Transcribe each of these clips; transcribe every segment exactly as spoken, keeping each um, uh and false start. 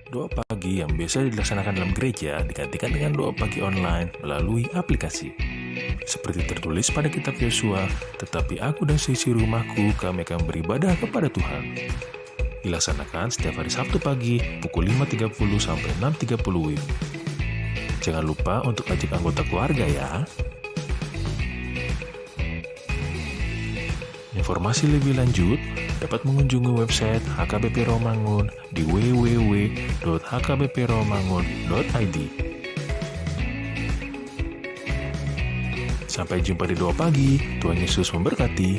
Doa pagi yang biasa dilaksanakan dalam gereja digantikan dengan doa pagi online melalui aplikasi. Seperti tertulis pada kitab Yosua, "Tetapi aku dan seisi rumahku, kami akan beribadah kepada Tuhan." Dilaksanakan setiap hari Sabtu pagi pukul lima tiga puluh sampai enam tiga puluh W I B. Jangan lupa untuk ajak anggota keluarga ya. Informasi lebih lanjut dapat mengunjungi website H K B P Rawamangun di w w w dot h k b p rawamangun dot i d. Sampai jumpa di Doa Pagi. Tuhan Yesus memberkati.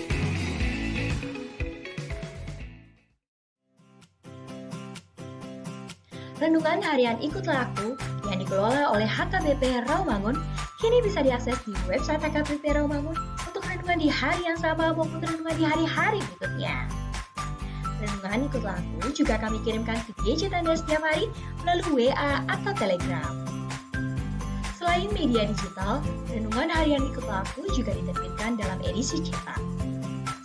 Renungan Harian Ikutlah Aku yang dikelola oleh H K B P Rawamangun kini bisa diakses di website H K B P Rawamangun untuk renungan di hari yang sama maupun renungan di hari-hari berikutnya. Renungan Ikutlah Aku juga kami kirimkan ke gadget Anda setiap hari melalui W A atau Telegram. Selain media digital, Renungan Harian Ikutlah Aku juga diterbitkan dalam edisi cetak.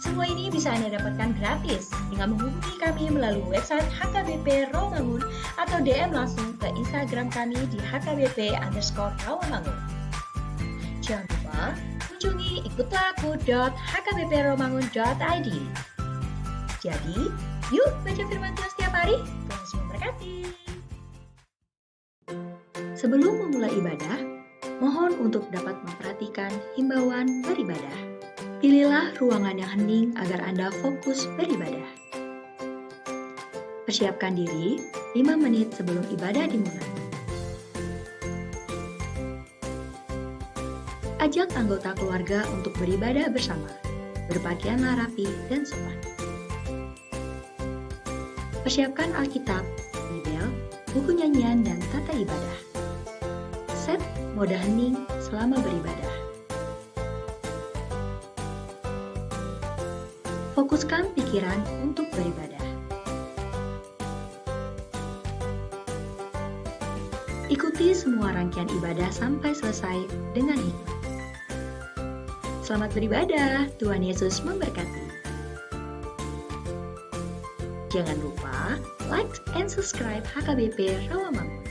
Semua ini bisa Anda dapatkan gratis dengan menghubungi kami melalui website H K B P Rawamangun atau D M langsung ke Instagram kami di H K B P underscore Rawamangun. Jangan lupa kunjungi ikutlah aku dot h k b p rawamangun dot i d. Jadi, yuk baca firman Tuhan setiap hari. Tuhan Yesus memberkati. Sebelum memulai ibadah, mohon untuk dapat memperhatikan himbauan beribadah. Pilihlah ruangan yang hening agar Anda fokus beribadah. Persiapkan diri lima menit sebelum ibadah dimulai. Ajak anggota keluarga untuk beribadah bersama. Berpakaianlah rapi dan sopan. Persiapkan Alkitab, Bibel, buku nyanyian, dan tata ibadah. Set mode hening selama beribadah. Fokuskan pikiran untuk beribadah. Ikuti semua rangkaian ibadah sampai selesai dengan hikmat. Selamat beribadah, Tuhan Yesus memberkati. Jangan lupa like and subscribe H K B P Rawamangun.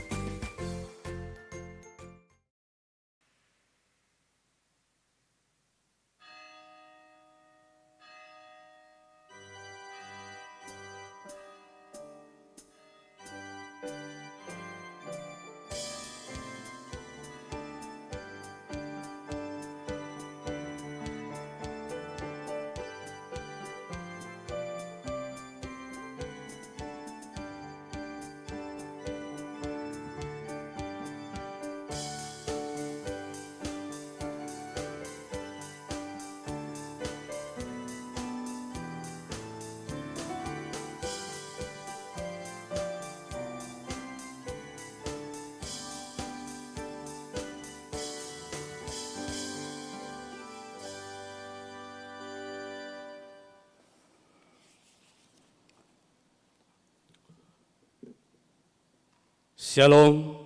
Syalom.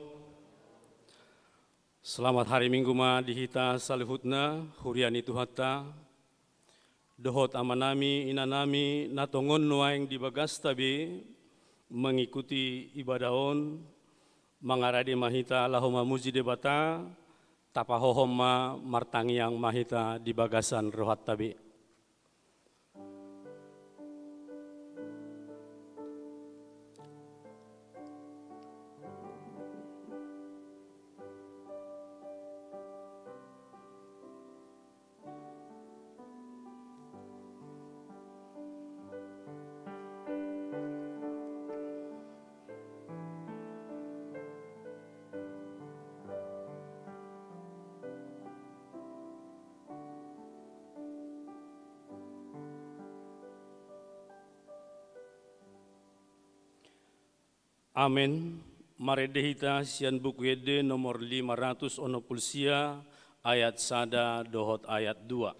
Selamat hari Minggu ma di hita saluhutna, huria ni Tuhanta. Dohot amanami, inanami, na tongon nuaeng di bagasta be mengikuti ibadah on, mangarade ma hita laho mamuji Debata, tapahohom ma, martangiang ma hita di bagasan rohanta be. Amen. Marende hita sian Buku Ende nomor lima ratus onom pulu sia, ayat sada dohot ayat dua.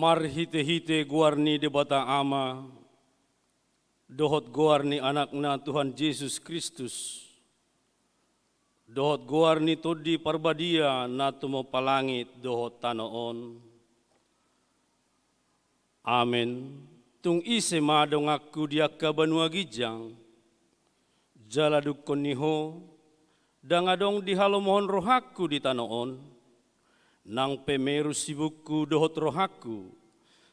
Marhite-hite goar ni Debata Ama, dohot goar ni Anakna Tuhan Jesus Kristus, dohot goar ni Tondi Parbadia na tumompa langit dohot tano on. Amen. Tung ise ma donganku di angka banua ginjang? Jala dungkon ni ho, ndang adong dihalomohon rohangku di tano on, nang pe meru sibukku dohot rohangku,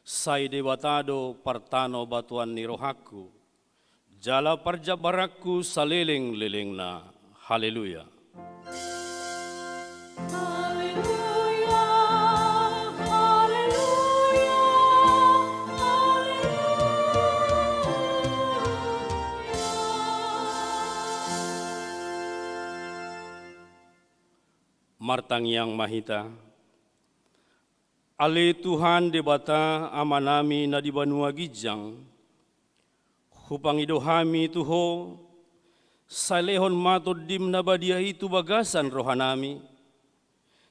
sai Debata do partanobatuan ni rohangku, jala parjambaranku saleleng-lelengna. Haleluya. Haleluya, haleluya, haleluya. Martangiang ma hita. Ale Tuhan Debata Amanami na di banua ginjang, hupangido hami tu Ho, sai lehon ma Tondim na badia i tu bagasan rohanami,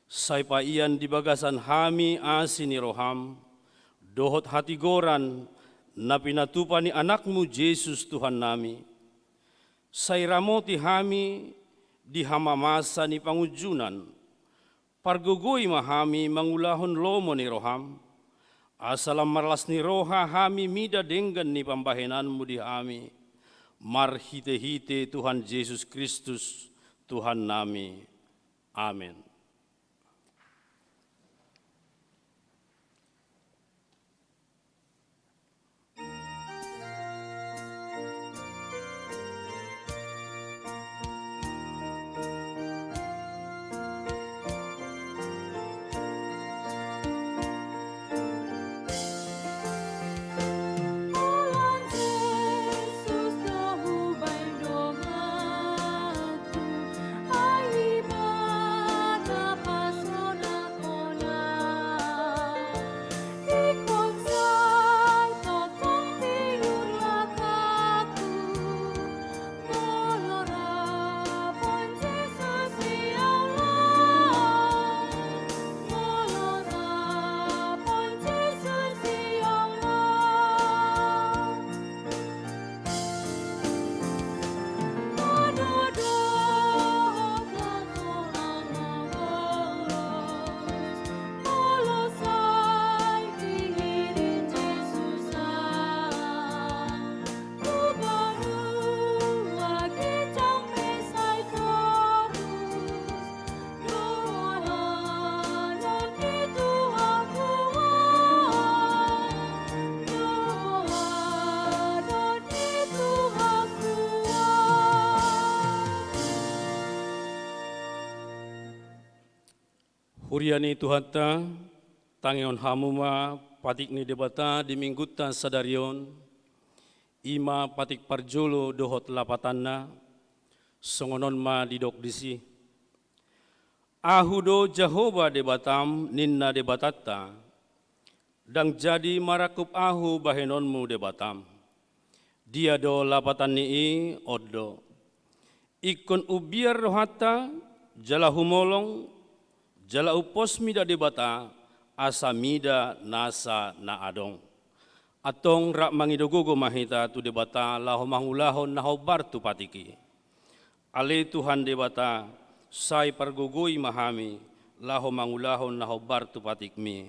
sai paian di bagasan hami asi ni roham, dohot hatigoran na pinatupa ni Anakmu Jesus Tuhannami. Sai ramoti hami di hamamasa ni pangunjunan, pargogoi ma hami mangulahon lomo ni roham, asa lam marlas ni roha hami mida denggan ni pambahenanmu di hami, marhite-hite Tuhan Jesus Kristus, Tuhannami. Amen. Huria ni Tuhanta, tangihon hamu ma patik ni Debata di minggunta sadari on, i ma patik parjolo dohot lapatanna, songon on ma didok disi. Ahu do Jahowa Debatam, ninna Debatanta, ndang jadi marangkup Ahu bahenonmu Debatam. Dia do lapatan ni i? On do. Ingkon umbiar rohanta, jala humolong, jala umpos mida Debata, asa mida nasa na adong. Antong rap mangido gogo ma hita tu Debata laho mangulahon na hombar tu patik i. Ale Tuhan Debata, sai pargogoi ma hami laho mangulahon na hombar tu patikmi.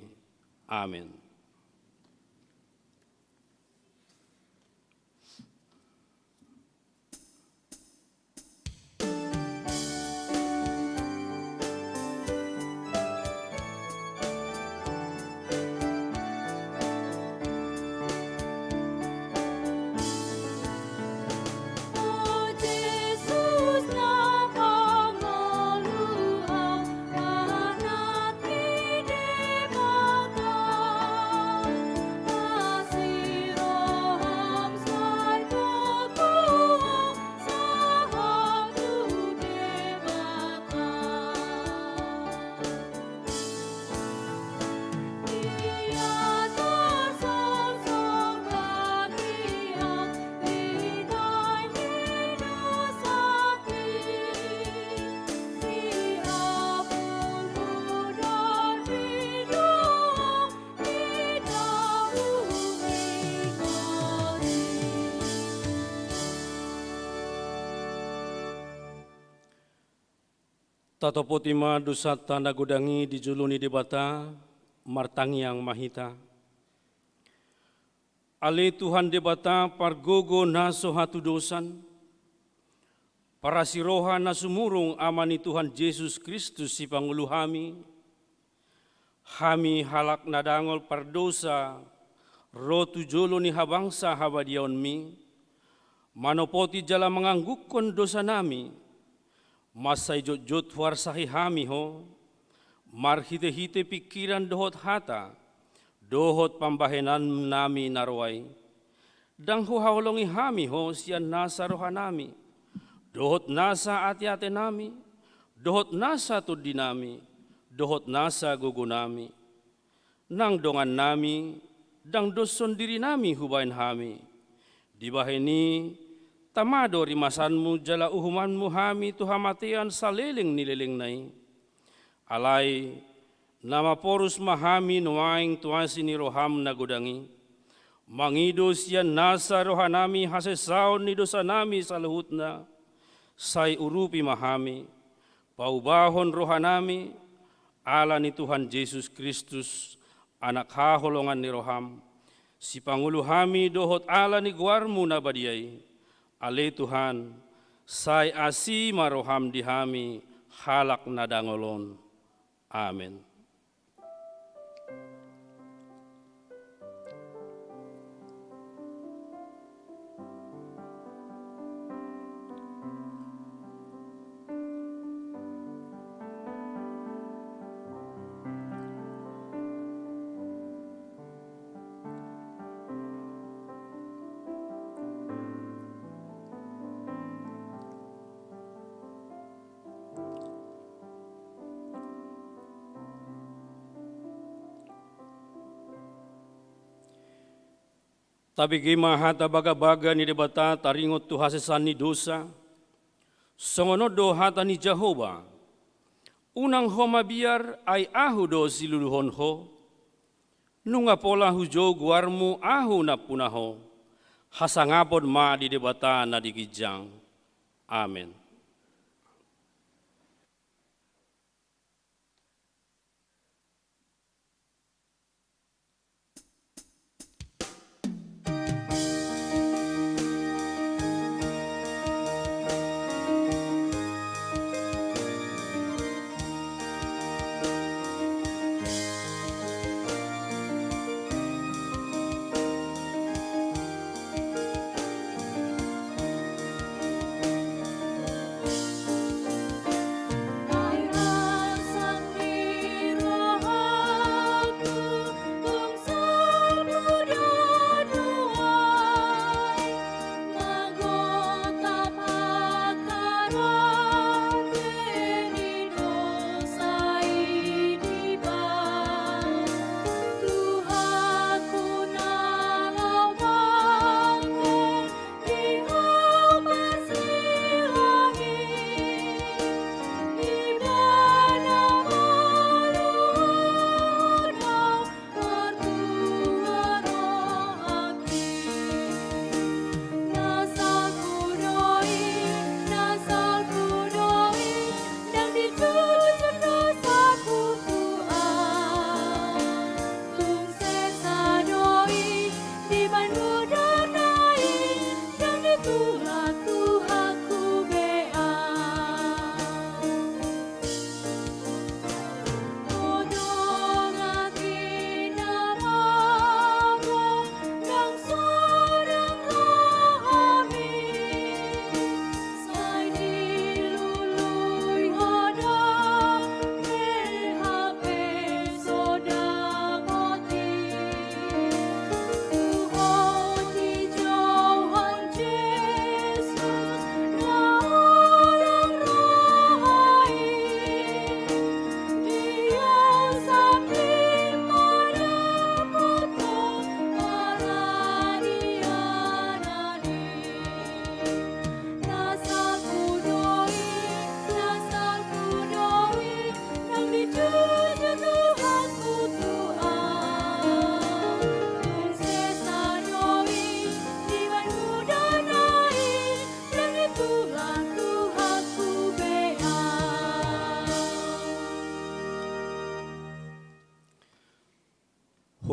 Amen. Tatopoti ma dosanta na godang i di jolo ni Debata, martangiang ma hita. Ale Tuhan Debata, pargogo na so hatudosan, parasi roha na sumurung Ama ni Tuhan Jesus Kristus sipangolu hami, hami halak na dangol pardosa, ro tu jolo ni habangsa habadiaonmi, manopoti jala manganggukkon dosanami, mansai jotjot huarsahi hami ho, marhitehite pingkiran dohot hata, dohot pambahenannami na roa i. Ndang huhaholongi hami ho sian nasa rohanami, dohot nasa ateatenami, dohot nasa tondinami, dohot nasa gogonami. Nang dongannami, ndang doshon dirinami hubahen hami. Dibahen i, tama do rimasanmu jala uhumanmu hami tu hamatean saleleng ni lelengna i. Alai, na maporus ma hami nuaeng tu asi ni roham na godang i. Mangido sian nasa rohanami hasesaon ni dosanami saluhutna, sai urupi ma hami, paubahon rohanami, ala ni Tuhan Jesus Kristus, Anak haholongan ni roham, sipangolu hami dohot ala ni goarmu na badia i. Ale Tuhan, sai asi ma roham di hami halak na dangol on. Amen. Tabege ma hata bagabaga ni Debata taringot tu hasesaan ni dosa. Songon on do hata ni Jahowa: Unang ho mabiar, ai Ahu do siluluhon ho. Nunga pola hujou goarmu Ahu nampuna ho. Hasangapon ma di Debata na di ginjang. Amen.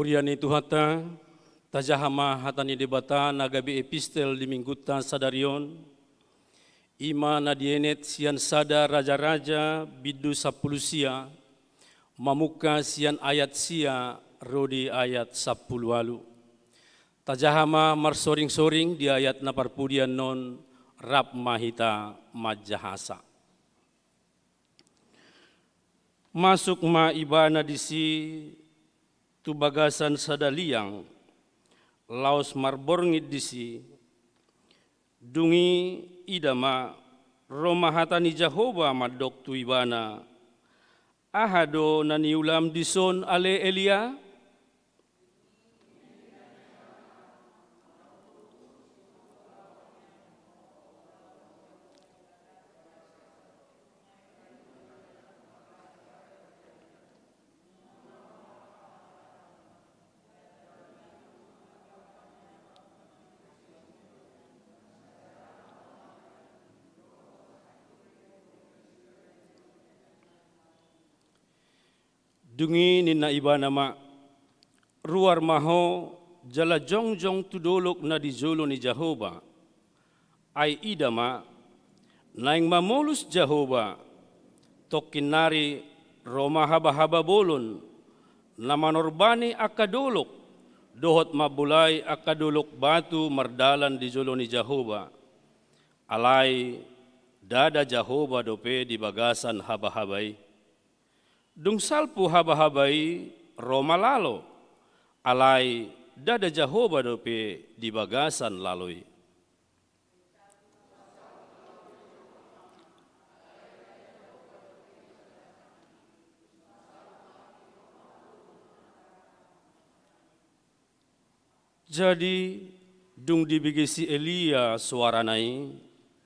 Dia ni Tuhanta, tajaha ma hata ni Debata na gabe epistel di minggunta sadari on, i ma na dienet sian sada Raja-raja bindu sampulu sia, mamungka sian ayat sia ro di ayat sampulu ualu. Tajaha ma marsoring-soring di ayat na parpudi annon, rap ma hita manjahasa. Masuk ma ibana disi tu bagasan sada liang, laos marborngin disi. Dung i ida ma, ro ma hata ni Jahowa mandok tu ibana: Aha do na niulam dison ale Elia? Dung i ninna ibana ma: Ruar ma ho, jala jongjong tu dolok na di jolo ni Jahowa. Ai ida ma, naeng mamolus Jahowa, tongkin nari ro ma habahaba bolon, na manorbani angka dolok, dohot mambolai angka dolok batu mardalan di jolo ni Jahowa. Alai ndada Jahowa dope di bagasan habahaba i. Dung salpu habahaba i, ro ma lalo, alai ndada Jahowa dope di bagasan lalo i. Jadi, dung dibege si Elia soarana i,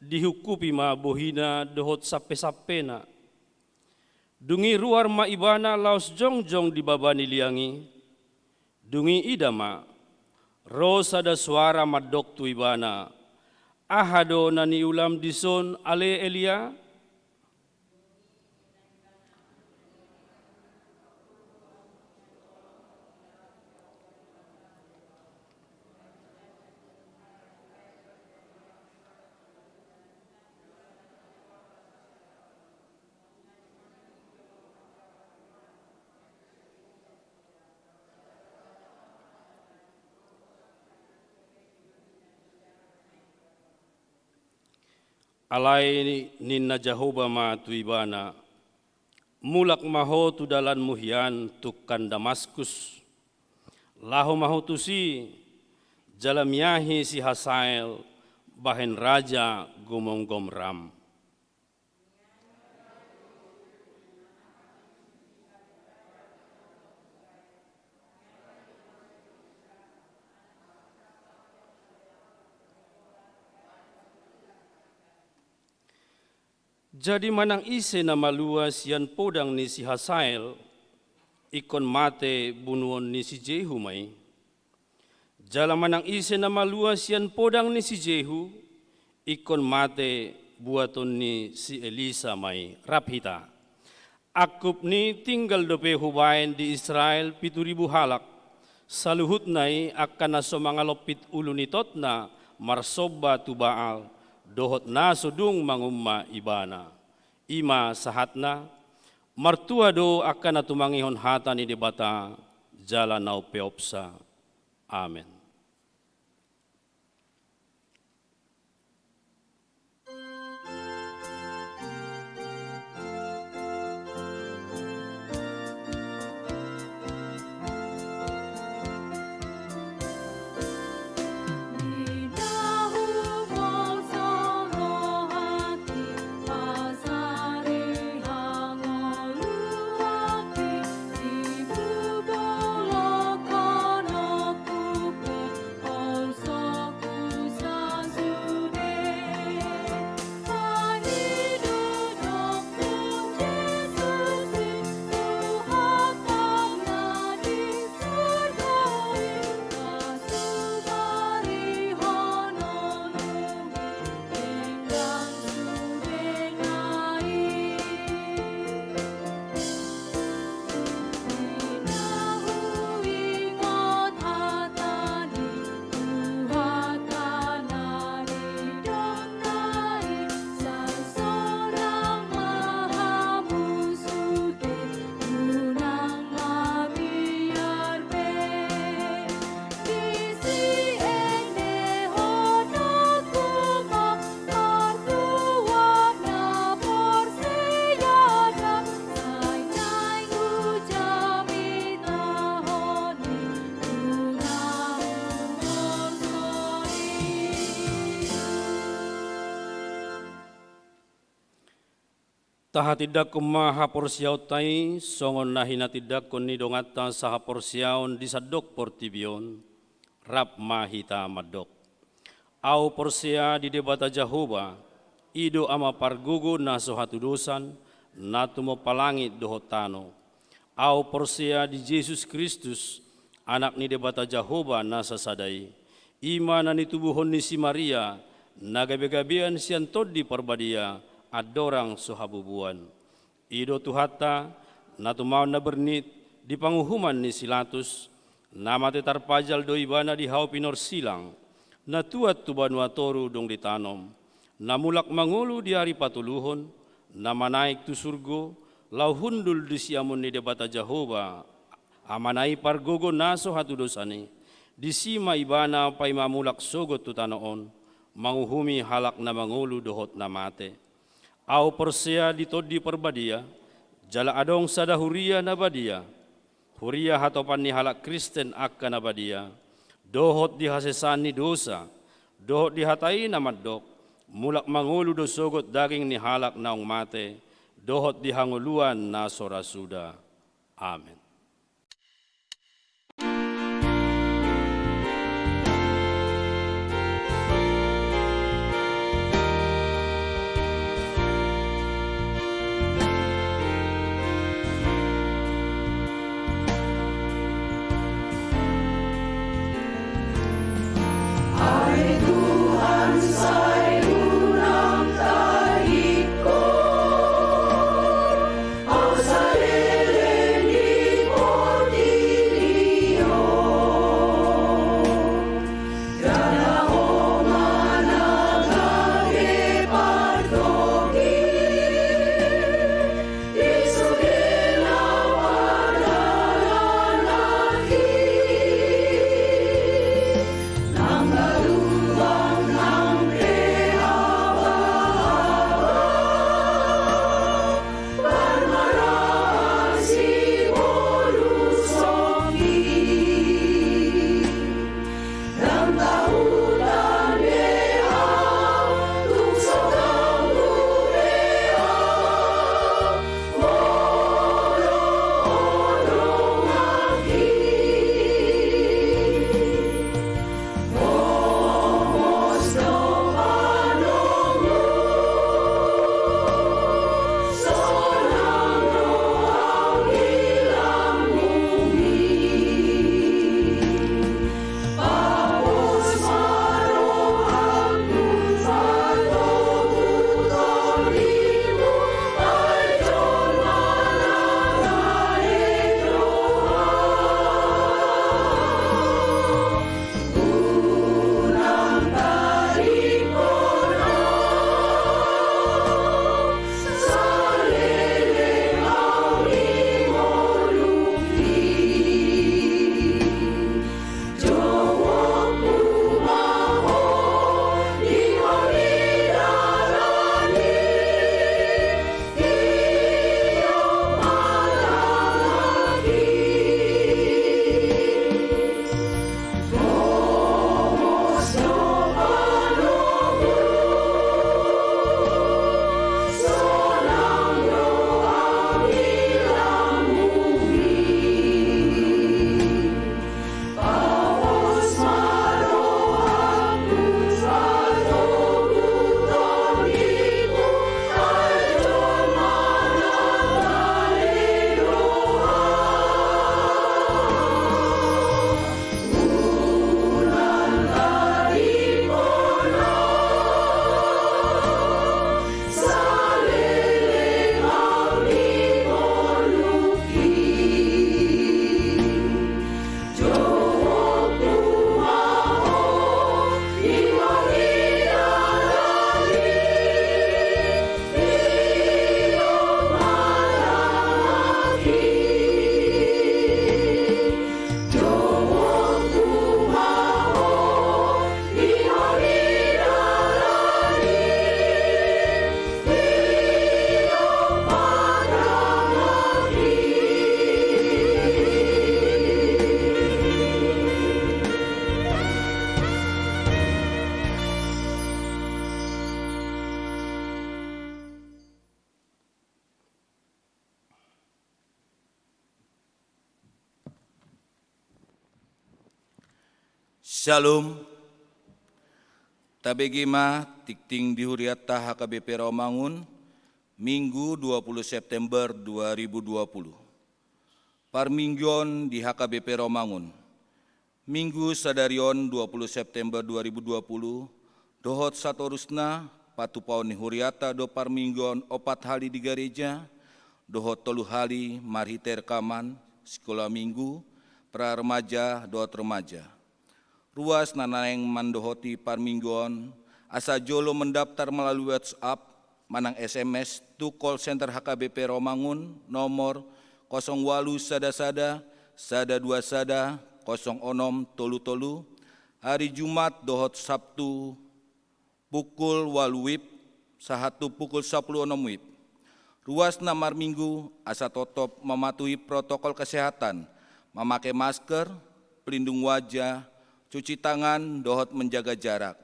dihungkupi ma bohina dohot sampesampena. Dung i ruar ma ibana laos jongjong di baba ni liang i. Dung i ida ma, ro sada soara mandok tu ibana: Aha do na niulam dison ale Elia? Alai ninna Jahowa ma tu ibana: Mulak ma ho tu dalanmu hian tungkan Damaskus. Laho ma ho tusi, jala miahi si Hasael, bahen raja gumomgom ram. Jadi manang ise na malua sian podang ni si Hasael, ingkon mate bunuon ni si Jehu ma i. Jala manang ise na malua sian podang ni si Jehu, ingkon mate buaton ni si Elisa ma i. Rap hita. Angkup ni tinggal dope hubahen di Israel pitu ribu halak, saluhutna i angka na so mangalompit ulu ni totna marsomba tu Baal, dohot na so dung mangumma ibana. I ma sahatna. Martua do angka na tumangihon hata ni Debata jala na umpeopsa. Amen. Tahatindangkon ma haporseaonta i songon na hinatindangkon ni donganta sahaporseaon di sandok portibi on. Rap ma hita mandok. Ahu porsea di Debata Jahowa, i do Ama pargogo na so hatudosan, na tumompa langit dohot tano. Ahu porsea di Jesus Kristus, Anak ni Debata Jahowa na sasada i. I ma na nitubuhon ni si Maria, na gabe-gabean sian Tondi Parbadia, andorang so habubuan. I do Tuhanta, na tumaon na bernit di panguhuman ni si Latus, na mate tarpajal do ibana di hau pinorsilang, na tuat tu banua toru dung ditanom, na mulak mangolu di ari patoluhon, na manaek tu surgo, laho hundul di siamun ni Debata Jahowa, Amana i pargogo na so hatudosan i, disi ma ibana paima mulak sogot tu tano on, manguhumi halak na mangolu dohot na mate. Ahu porsea di Tondi Parbadia, jala adong sada huria na badia, huria hatopan ni halak Kristen angka na badia, dohot di hasesaan ni dosa, dohot di hata i na mandok, mulak mangolu do sogot daging ni halak naung mate, dohot di hangoluan na so ra suda. Amen. Shalom. Tabege ma tingting di hurianta H K B P Rawamangun, Minggu dua puluh September dua ribu dua puluh. Parmingguon di H K B P Rawamangun. Minggu sadari on dua puluh September dua ribu dua puluh, dohot satorusna patupaon ni hurianta do parmingguon opat hali di gareja, dohot tolu hali marhite rekaman, sikola minggu, pra remaja, dohot remaja. Ruas na naeng mandohoti parmingguon, asa jolo mendaftar melalui WhatsApp manang S M S tu call center H K B P Rawamangun nomor kosong walu sada sada, sada dua sada, kosong onom tolu tolu, hari Jumat dohot Sabtu pukul walu WIB sahat tu pukul sapuluh onom WIB. Ruas na marminggu asa totop mematuhi protokol kesehatan, memakai masker, pelindung wajah, cuci tangan, dohot menjaga jarak.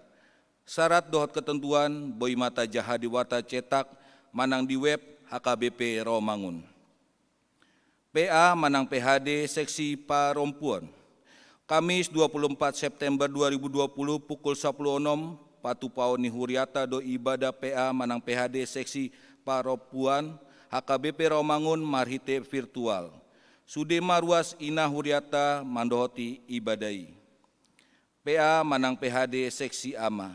Syarat dohot ketentuan boi ma tajaha di warta cetak manang di web H K B P Rawamangun. P A manang P H D seksi parompuan. Kamis dua puluh empat September dua ribu dua puluh pukul sapuluh onom, patupaon ni hurianta do ibadah P A manang P H D seksi parompuan H K B P Rawamangun marhite virtual. Sude ma ruas ina hurianta mandohoti ibadah i. P A manang P H D seksi ama.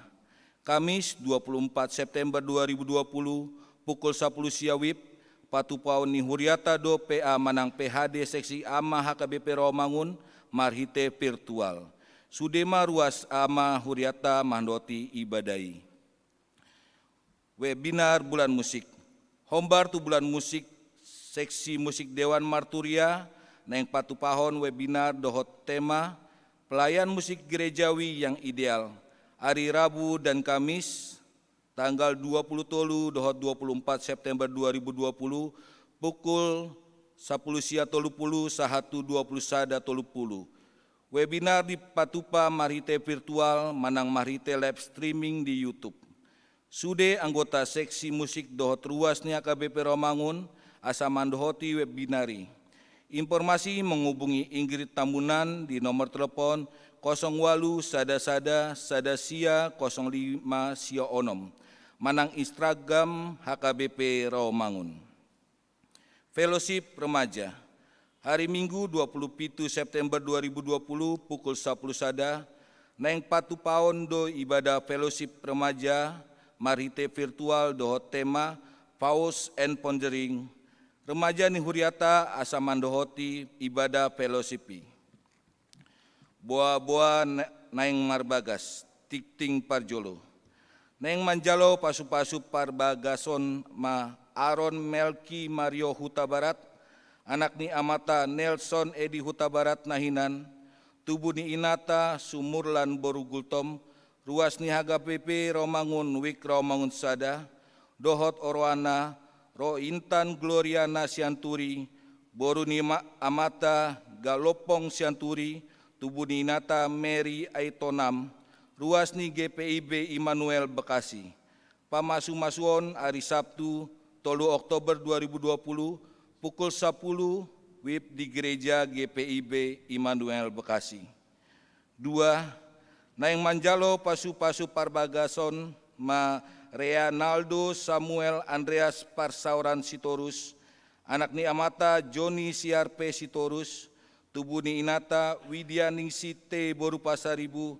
Kamis dua puluh empat September dua ribu dua puluh, pukul sapuluh sia WIB, patupaon ni hurianta do P A manang P H D seksi ama H K B P Rawamangun marhite virtual. Sude ma ruas ama hurianta mandohoti ibadah i. Webinar bulan musik. Hombar tu bulan musik, seksi musik Dewan Marturia naeng patupahon webinar dohot tema Pelayan Musik Gerejawi yang Ideal, hari Rabu dan Kamis, tanggal dua puluh tolu dohot dua puluh empat September dua ribu dua puluh, pukul sapuluh sia tolu puluh sahat tu dua puluh sada tolu puluh. Webinar dipatupa marhite virtual manang marhite live streaming di YouTube. Sude anggota seksi musik dohot ruas ni H K B P Rawamangun asa mandohoti webinar i. Informasi menghubungi Ingrid Tambunan di nomor telepon kosong walu sada sada sada sia kosong lima sia onom, manang Instagram H K B P Rawamangun. Fellowship Remaja. Hari Minggu dua puluh pitu September dua ribu dua puluh pukul sapuluh sada, naeng patupaon do ibadah fellowship remaja marhite virtual dohot tema Vows and Pondering. Remaja ni hurianta asa mandohoti ibadah fellowship i. Boaboa na-, naeng marbagas, tingting parjolo. Naeng manjalo pasupasu parbagason ma Aron Melki Mario Hutabarat, anak ni amanta Nelson Edi Hutabarat na hinan, tubu ni inanta Sumurlan boru Gultom, ruas ni H K B P Rawamangun Wik Rawamangun sada, dohot oroana Ro Intan Gloriana Sianturi, boru ni ma-, amanta Galompong Sianturi, tubu ni inanta Mary Aitonang, ruas ni G P I B Immanuel Bekasi. Pamasumasuon ari Sabtu, tolu Oktober dua ribu dua puluh, pukul sapuluh WIB di Gereja G P I B Immanuel Bekasi. Dua, naeng manjalo pasupasu parbagason ma Reanaldo Samuel Andreas Parsaoran Sitorus, anak ni amanta Joni Siarpe Sitorus, tubu ni inanta Widianingsih T boru Pasaribu,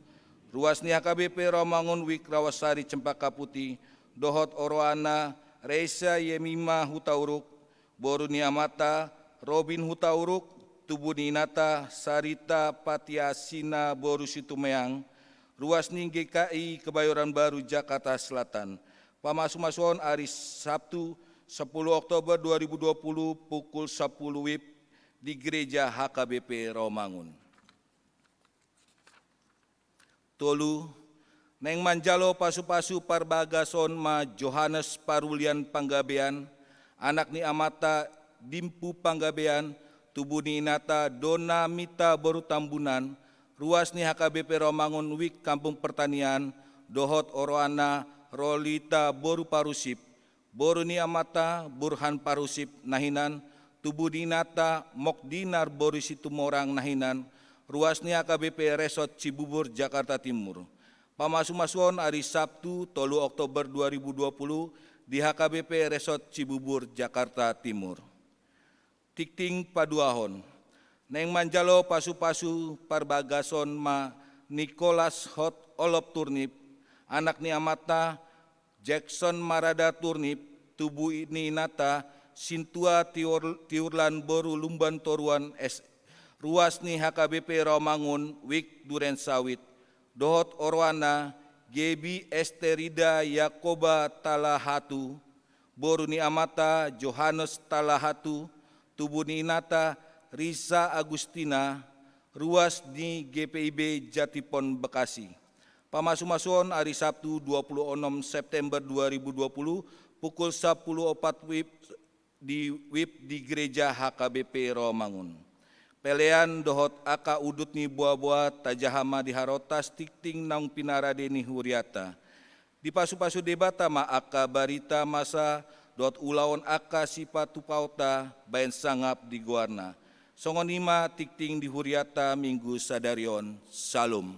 ruas ni H K B P Rawamangun Wik Rawasari Cempaka Putih, dohot oroana Reisa Yemima Hutauruk, boru ni amanta Robin Hutauruk, tubu ni inanta Sarita Patiasina boru Situmeang, ruas ni G K I Kebayoran Baru Jakarta Selatan. Pamasumasuon ari Sabtu, sepuluh Oktober dua ribu dua puluh, pukul sepuluh WIB di Gereja H K B P Rawamangun. Tolu, naeng manjalo pasupasu parbagason ma Johannes Parulian Panggabean, anak ni amanta Dimpu Panggabean, tubu ni inanta Dona Mita boru Tambunan, ruas ni H K B P Rawamangun Wik Kampung Pertanian, dohot oroana Rolita boru Parusip, boru ni amanta Burhan Parusip na hinan, tubu ni inanta Mokdinar boru Situmorang na hinan, ruas ni H K B P Resort Cibubur, Jakarta Timur. Pamasumasuon ari Sabtu, tolu Oktober dua ribu dua puluh, di H K B P Resort Cibubur, Jakarta Timur. Tingting paduahon. Naeng manjalo pasupasu parbagason ma Nicholas Hot Olop Turnip, anak ni amanta Jackson Marada Turnip, tubu ni inanta Sintua Tiur-, Tiurlan boru Lumban Toruan S, ruas ni H K B P Rawamangun, Wik Duren Sawit, dohot oroana Gebi Esterida Yakoba Talahatu, boru ni amanta Johannes Talahatu, tubu ni inanta Risa Agustina, ruas ni G P I B Jatipon Bekasi. Pamasumasuon ari Sabtu dua puluh onom September dua ribu dua puluh, pukul sapuluh opat wib di wib di Gereja H K B P Rawamangun. Pelean dohot angka udut ni boaboa tajaha ma di harotas tingting naung pinarade ni huriata. Dipasupasu Debata ma angka barita masa dohot ulaon angka sipatupaonta baen sangap di goarna. Songon i ma tingting di huriata Minggu sadari on. Salom.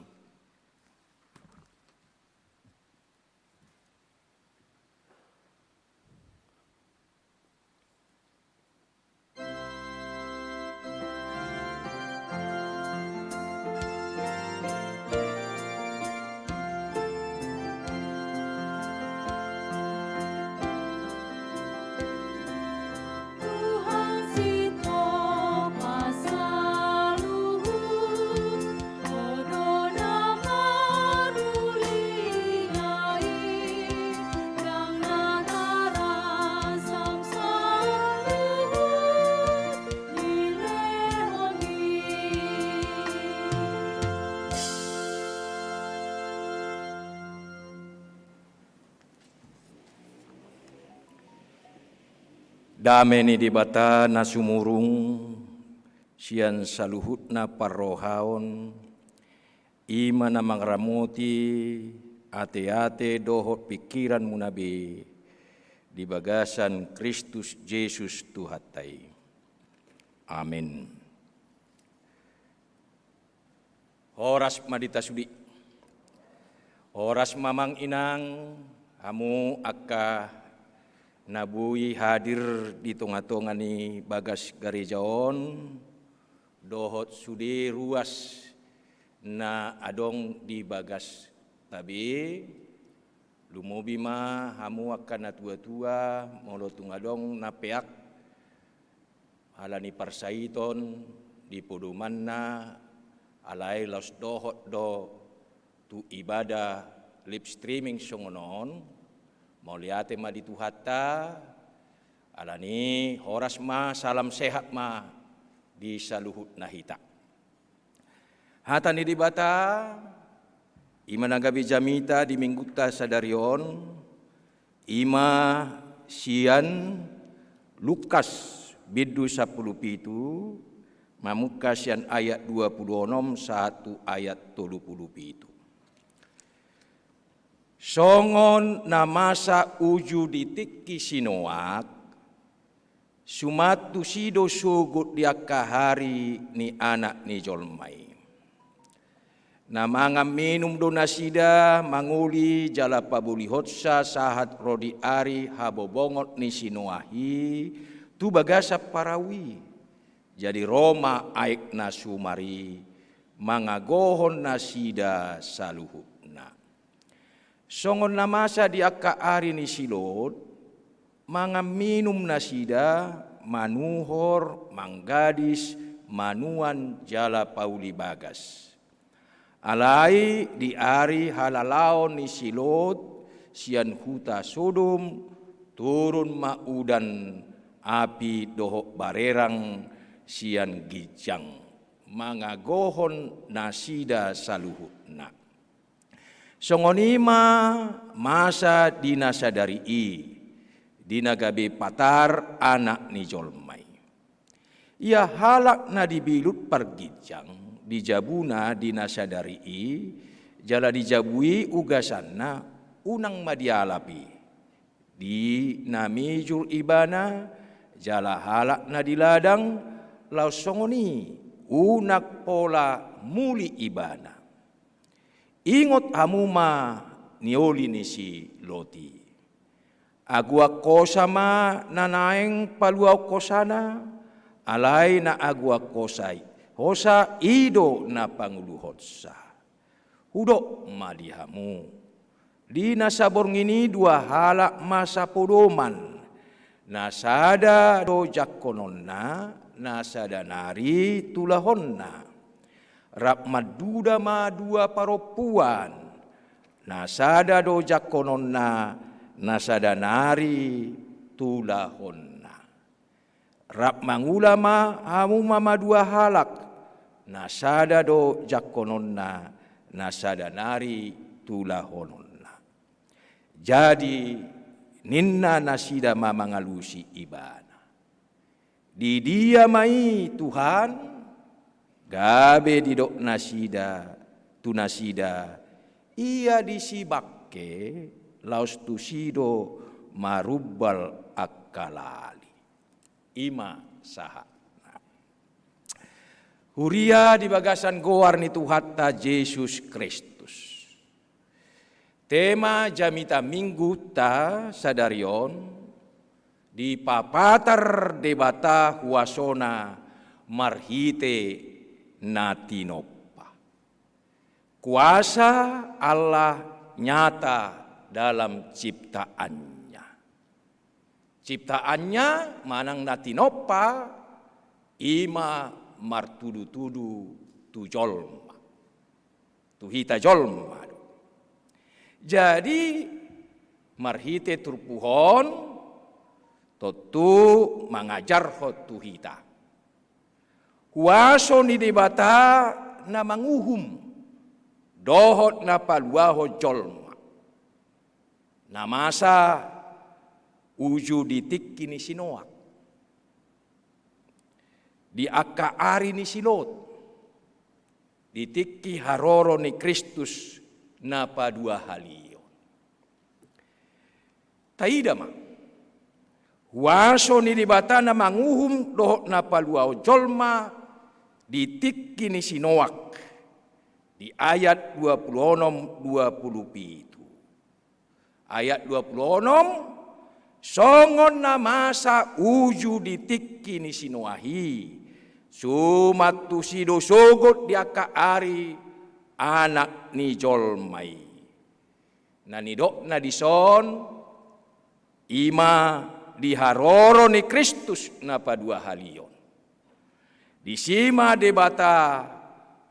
Tuhan sitop saluhut, Ho do na marmulia i, ndang na tarasam saluhut dilehon i. Dame ni Debata na sumurung sian saluhutna parrohaon, i ma na mangaramoti ateate dohot pingkiranmuna be di bagasan Kristus Jesus Tuhanta i. Amen. Horas ma di hita sude. Horas ma amang inang, hamu angka na boi hadir di tongatonga ni bagas gareja on, dohot sude ruas na adong di bagasta be, lumobi ma hamu angka natuatua, molo tung adong na peak, ala ni parsaiton di podomanna, alai laos dohot do tu ibadah live streaming songon on, mauliate ma di Tuhanta, ala ni horas ma, salam sehat ma di saluhutna hita. Hata ni Debata, i ma na gabe jamita di Minggunta sadari on, i ma sian Lukas bindu sampulu pitu, mamungka sian ayat dua pulu onom sahat tu ayat tolu pulu pitu. Songon na masa uju di tingki si Noak, suman tusi do sogot di angka ari ni Anak ni jolma i. Na mangan minum do nasida, mangoli jala pabolihonsa sahat ro di ari habobongot ni si Noak i tu bagasan parau i. Jadi ro ma aek na sumar i mangagohon nasida saluhutna. Songon na masa di angka ari ni si Lot, mangan minum nasida, manuhor, manggadis, manuan jala pauli bagas. Alai di ari halalaon ni si Lot sian huta Sodom, turun ma udan, api dohot barerang sian ginjang, mangagohon nasida saluhutna. Songon i ma masa di na sadari i, di na gabe patar Anak ni jolma i. Ia halak na dibilut parginjang di jabuna di na sadari i, jala di jabu i ugasanna, unang ma dialap i. Di na mijur ibana, jala halak na di ladang, laos songon i unang pola muli ibana. Ingot hamu ma nioli ni si Lot i. Aguang hosa ma na naeng paluahon hosana, alai na aguang hosa i, hosa i do na panguluhonsa. Hudok ma di hamu, di na saborngin i dua halak ma sapodoman, na sada do jangkononna, na sada nari tulahonna. Rap manduda ma dua parompuan, na sada do jangkononna, na sada nari tulahonna. Rap mangula ma hamu ma, ma dua halak, na sada do jangkononna, na sada nari tulahononna. Jadi ninna nasida ma mangalusi ibana, "Di dia ma i, Tuhan?" Gabe didok nasida tu nasida, "Ia disi bangke, laos tusi do marumbal angka lali." I ma sahatna. Huria di bagasan goar ni Tuhanta Jesus Kristus. Tema jamita Minggunta sadari on, dipapatar Debata huasona marhite na tinompa. Kuasa Allah nyata dalam ciptaannya. Ciptaannya manang na tinompa, i ma martudutudu tu jolma. Tu hita jolma do. Jadi, marhite turpuk on, tontu mangajarhon tu hita huaso ni Debata na manguhum dohot na paluahon jolma. Na masa uju di tingki ni si Noak, di angka ari ni si Lot, di tingki haroro ni Kristus na paduahalihon. Taida ma huaso ni Debata na manguhum dohot na paluahon jolma di tingki ni si Noak, di ayat dua pulu onom, dua pulu pitu. Ayat dua pulu onom, songon na masa uju di tingki ni si Noak i, suman tusi do sogot di angka ari Anak ni jolma i. Na nidokna dison, i ma di haroro ni Kristus na paduahalihon. Disi ma Debata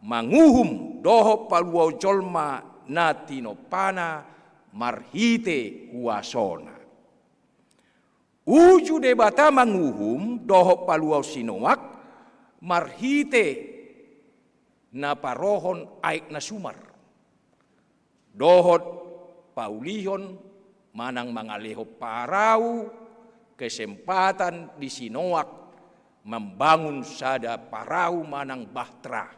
manguhum dohot paluahon jolma na tinompana marhite huasona. Uju Debata manguhum dohot paluahon si Noak marhite na parohon aek na sumar dohot paulihon manang mangalehon parau, kesempatan di si Noak mambangun sada parau manang bahtera.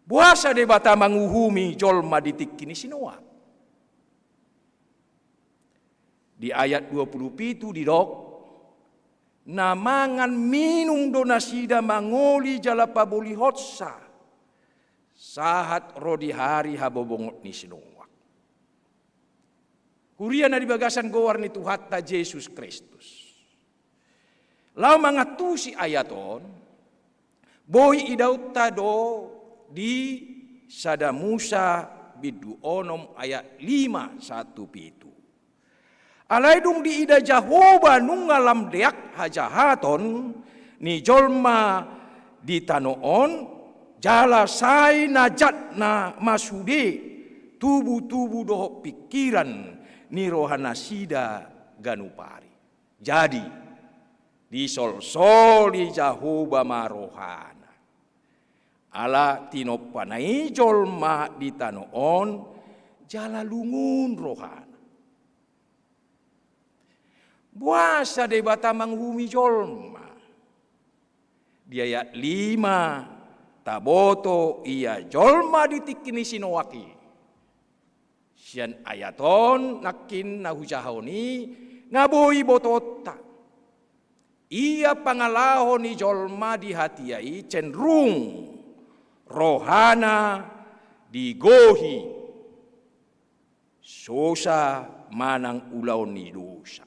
Boasa Debata manguhumi jolma di tingki ni si Noak? Di ayat dua pulu pitu didok, na mangan minum do nasida, mangoli jala pabolihonsa, sahat ro di ari habobongot ni si Noak. Huria na di bagasan goar ni Tuhanta Jesus Kristus. Laho mangantusi ayat on, boi idaonta do di Sada Musa bindu onom ayat lima sahat tu pitu. Alai dung diida Jahowa nunga lam deak hajahaton ni jolma di tano on, jala sai najatna ma sude tubutubu dohot pingkiran ni rohanasida ganup ari. Jadi, disolsoli Jahowa ma rohana. Ala tinompana i jolma di tano on, jala lungun rohana. Boasa Debata manguhumi jolma? Di ayat lima, taboto ia jolma di tingki ni si Noak i. Sian ayat on nangkin na hujahahon i, nga boi botoonta. Ia pangalaho ni jolma di hatiha i cenderung rohana digohi sosa manang ulaon ni dosa.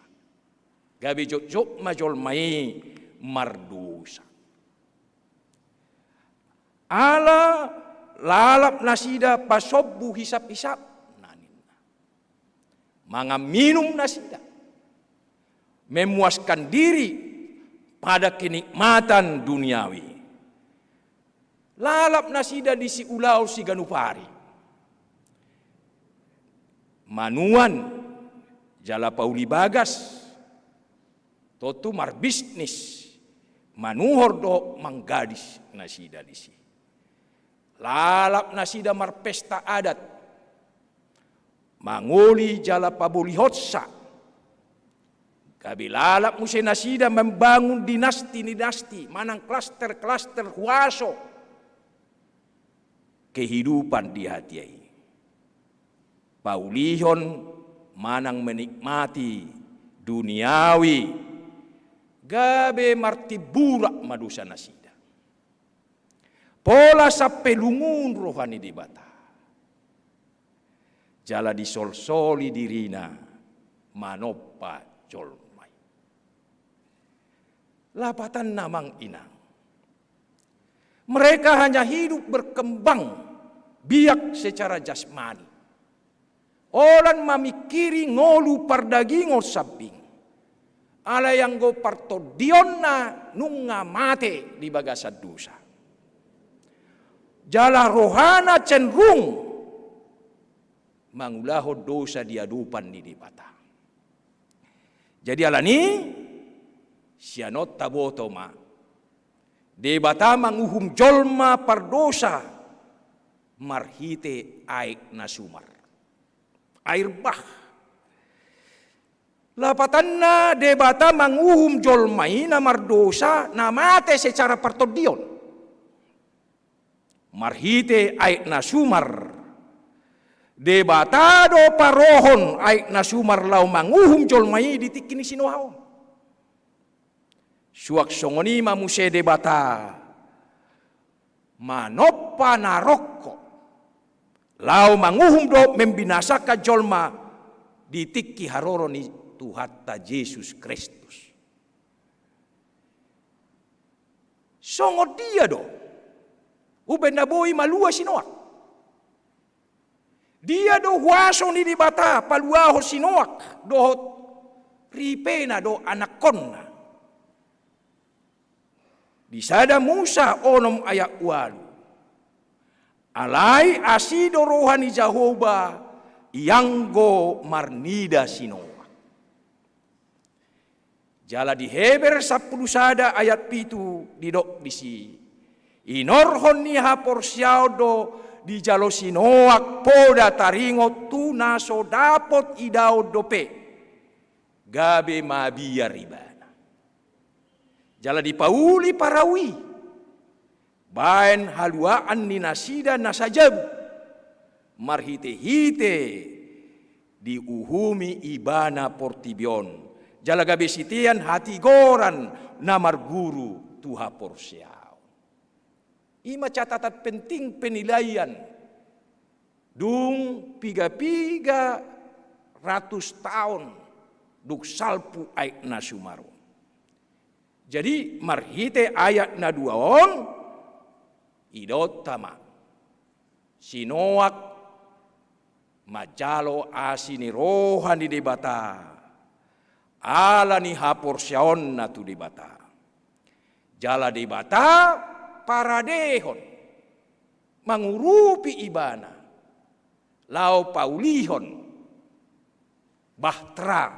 Gabe jotjot ma jolma i mardosa. Ala lalap nasida pasombu hisap-hisapna, ninna. Mangan minum nasida, memuaskan diri pada kenikmatan duniawi. Lalap nasida di siulaon siganup ari. Manuan jala pauli bagas, tontu marbisnis, manuhor dohot manggadis nasida disi. Lalap nasida marpesta adat, mangoli jala pabolihonsa. Gabe lalap muse nasida membangun dinasti-dinasti manang klaster-klaster huaso kehidupan di hatiha i. Paulihon manang menikmati duniawi, gabe martimburak ma dosa nasida. Pola sampe lungun roha ni Debata. Jala disolsoli dirina manompa jolma i. Lapatanna, amang inang, mereka hanya hidup berkembang biak secara jasmani. Holan mamingkiri ngolu pardagingon sambing. Alai anggo partondionna nunga mate di bagasan dosa. Jala rohana cenderung mangulahon dosa di adopan ni Debata. Jadi alani i, sian on taboto ma, Debata manguhum jolma pardosa marhite aek na sumar. Air bah. Lapatanna, Debata manguhum jolma i na mardosa, na mate secara partondion, marhite aek na sumar. Debata do parohon aek na sumar laho manguhum jolma i di tingki ni si Noa on. Suang songon i ma muse Debata manompa na rongkop laho manguhum dohot membinasakan jolma di tingki haroro ni Tuhanta Jesus Kristus. Songon dia do umbahen na boi malua si Noak? Dia do huaso ni Debata paluahon si Noak dohot ripena dohot anakkonna? Di sada Musa onom ayat ualu. Alai asi do roha ni Jahowa ianggo marnida si Noak. Jala di Heber sampulu sada ayat pitu didok disi, inorhon ni haporseaon do dijalo si Noak poda taringot tu na so dapot idaon dope, gabe mabiar ibana. Jala dipauli parau i baen haluaan ni nasida na sajabu, marhitehite diuhumi ibana portibi on, jala gabe sitean hatigoran na marguru tu haporseaon. I ma catatan penting penilaian dung piga-piga ratus taon dung salpu aek na sumar on. Jadi marhite ayat na dua on, idaonta ma, si Noak manjalo asi ni roha ni Debata ala ni haporseaonna tu Debata. Jala Debata paradehon, mangurupi ibana laho paulihon bahtera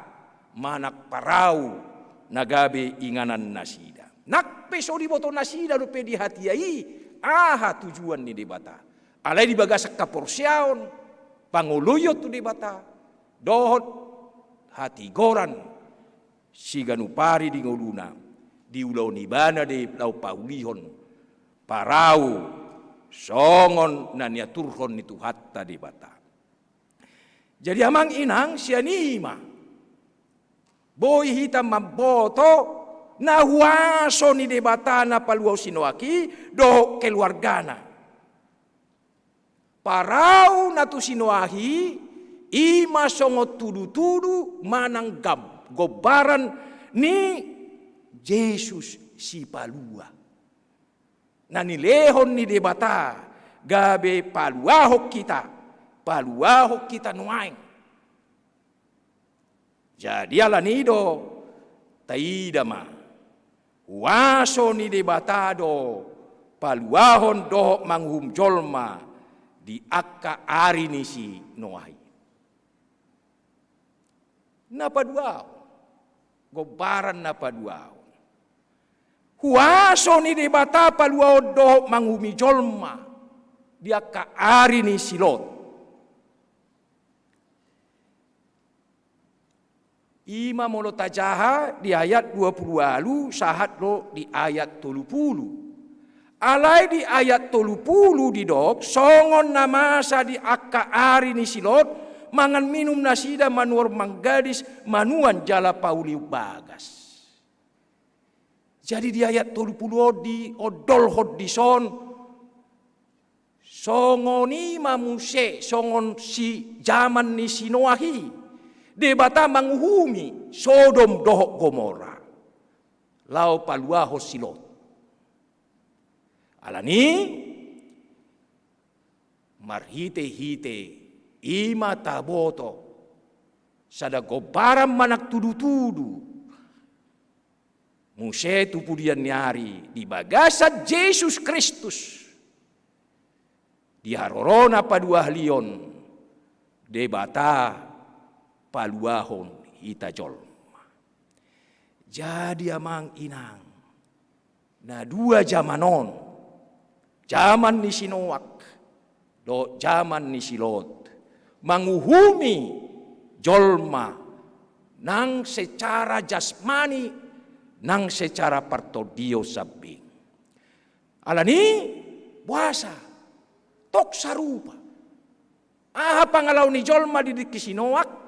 manang parau na gabe inganan nasida. Nang pe so diboto nasida dope di hatiha i aha tujuan ni Debata. Alai di bagasan haporseaon, pangoloion tu Debata dohot hatigoran siganup ari di ngoluna, diulahon ibana do i laho paulihon parau songon na niaturhon ni Tuhanta Debata. Jadi amang inang, sian i ma boi hita mamboto na huaso ni Debata na paluahon si Noak i dohot keluargana. Parau na tu si Noah i, i ma songon tudutudu manang gam-, gombaran ni Jesus Sipalua. Na nilehon ni Debata gabe paluahon hita, paluahon hita nuaeng. Jadi alani do taida ma, huaso ni Debata do paluahon dohot manguhum jolma di angka ari ni si Noah i. Na paduahon, gombaran na paduahon. Huaso ni Debata paluahon dohot manguhumi jolma di angka ari ni si Lot. I ma molo tajaha di ayat dua pulu ualu sahat do di ayat tolu pulu. Alai di ayat tolu pulu didok, songon na masa di angka ari ni si Lot, mangan minum nasida, manuhor manggadis, manuan jala pauli bagas. Jadi di ayat tolu pulu on diondolhon dison, songon i ma muse, songon si jaman ni si Noah i, Debata manguhumi Sodom dohot Gomora, laho paluahon si Lot. Alani, marhitehite i ma taboto sada gombaran manang tudutudu muse tu pudian ni ari di bagasan Jesus Kristus. Di harorona paduahalion, Debata paluahon hita jolma. Jadi amang inang, na dua jaman on, jaman ni si Noah dohot jaman ni si Lot, manguhumi jolma nang secara jasmani, nang secara partondion sambing. Alani, boasa? Tok sarupa. Aha pangalaho ni jolma di tingki si Noah?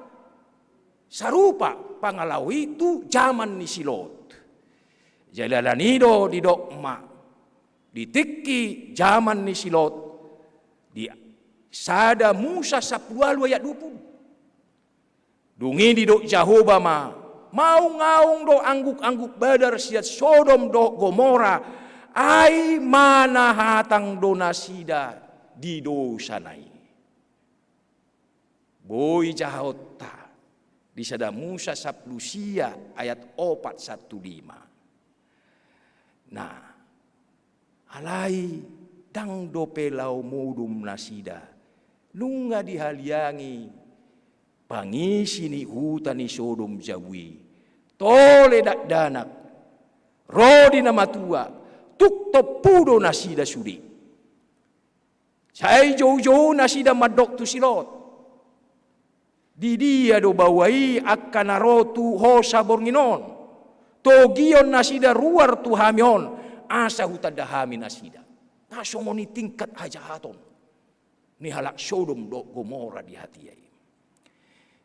Sarupa pangalaho i tu jaman ni si Lot. Jadi alani do didok ma, di tingki jaman ni si Lot, di sada Musa sampulu ualu ayat dua pulu. Dung i didok Jahowa ma, maungaung do angguk-angguk badar sian Sodom dohot Gomora, ai manahatang do nasida di dosana i. Boi jahonta di sada Musa sampulu sia ayat opat sahat tu lima. Nah, alai ndang dope laho modom nasida, nunga dihaliangi pangisi ni huta ni Sodom jabu i, tole dakdanak, ro di na matua, tung tompu do nasida sude. Sai joujou nasida mandok tu si Lot, di dia do baoa i angka na ro tu hosa borngin on? Togion nasida ruar tu hami on, asa hutanda hami nasida. Na songon i tingkat hajahaton ni halak Sodom dohot Gomora di hatiha i.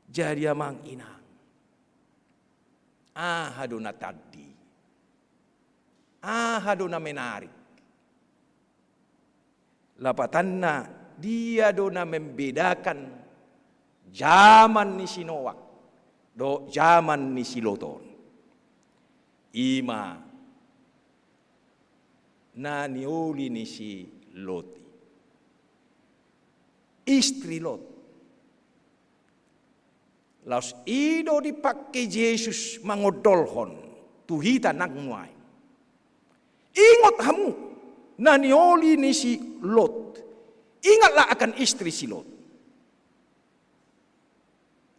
Jadi amang inang, aha do na tandi? Aha do na menarik? Lapatanna, dia do na membedakan jaman ni si Noah dohot jaman ni si Lot on? I ma na nioli ni si Lot i. Istri Lot. Laos i do dipangke Jesus mangondolhon tu hita nang nuaeng. Ingot hamu na nioli ni si Lot. Ingatlah akan istri si Lot.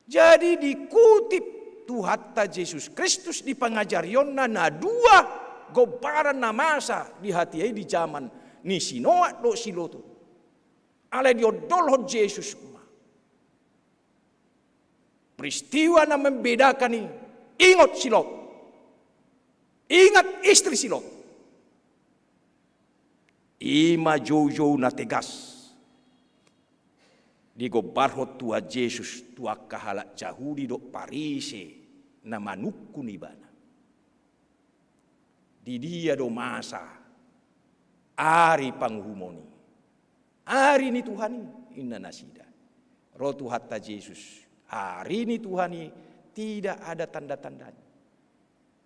Jadi dikutip Tuhanta Jesus Kristus di pangajarionna na dua gombaran na masa di hatiha i di jaman ni si Noah dohot si Lot on. Alai diondolhon Jesus ma peristiwa na membedakan i, ingot si Lot. Ingat istri si Lot. I ma joujou na tegas digombarhon Tuhan Jesus tu angka halak Jahudi dohot Parise na manungkun Ibana. Di dia do masa ari panguhumon i? Ari ni Tuhan i. inna nasida. Ro Tuhanta Jesus, ari ni Tuhan i tidak ada tanda-tandanya.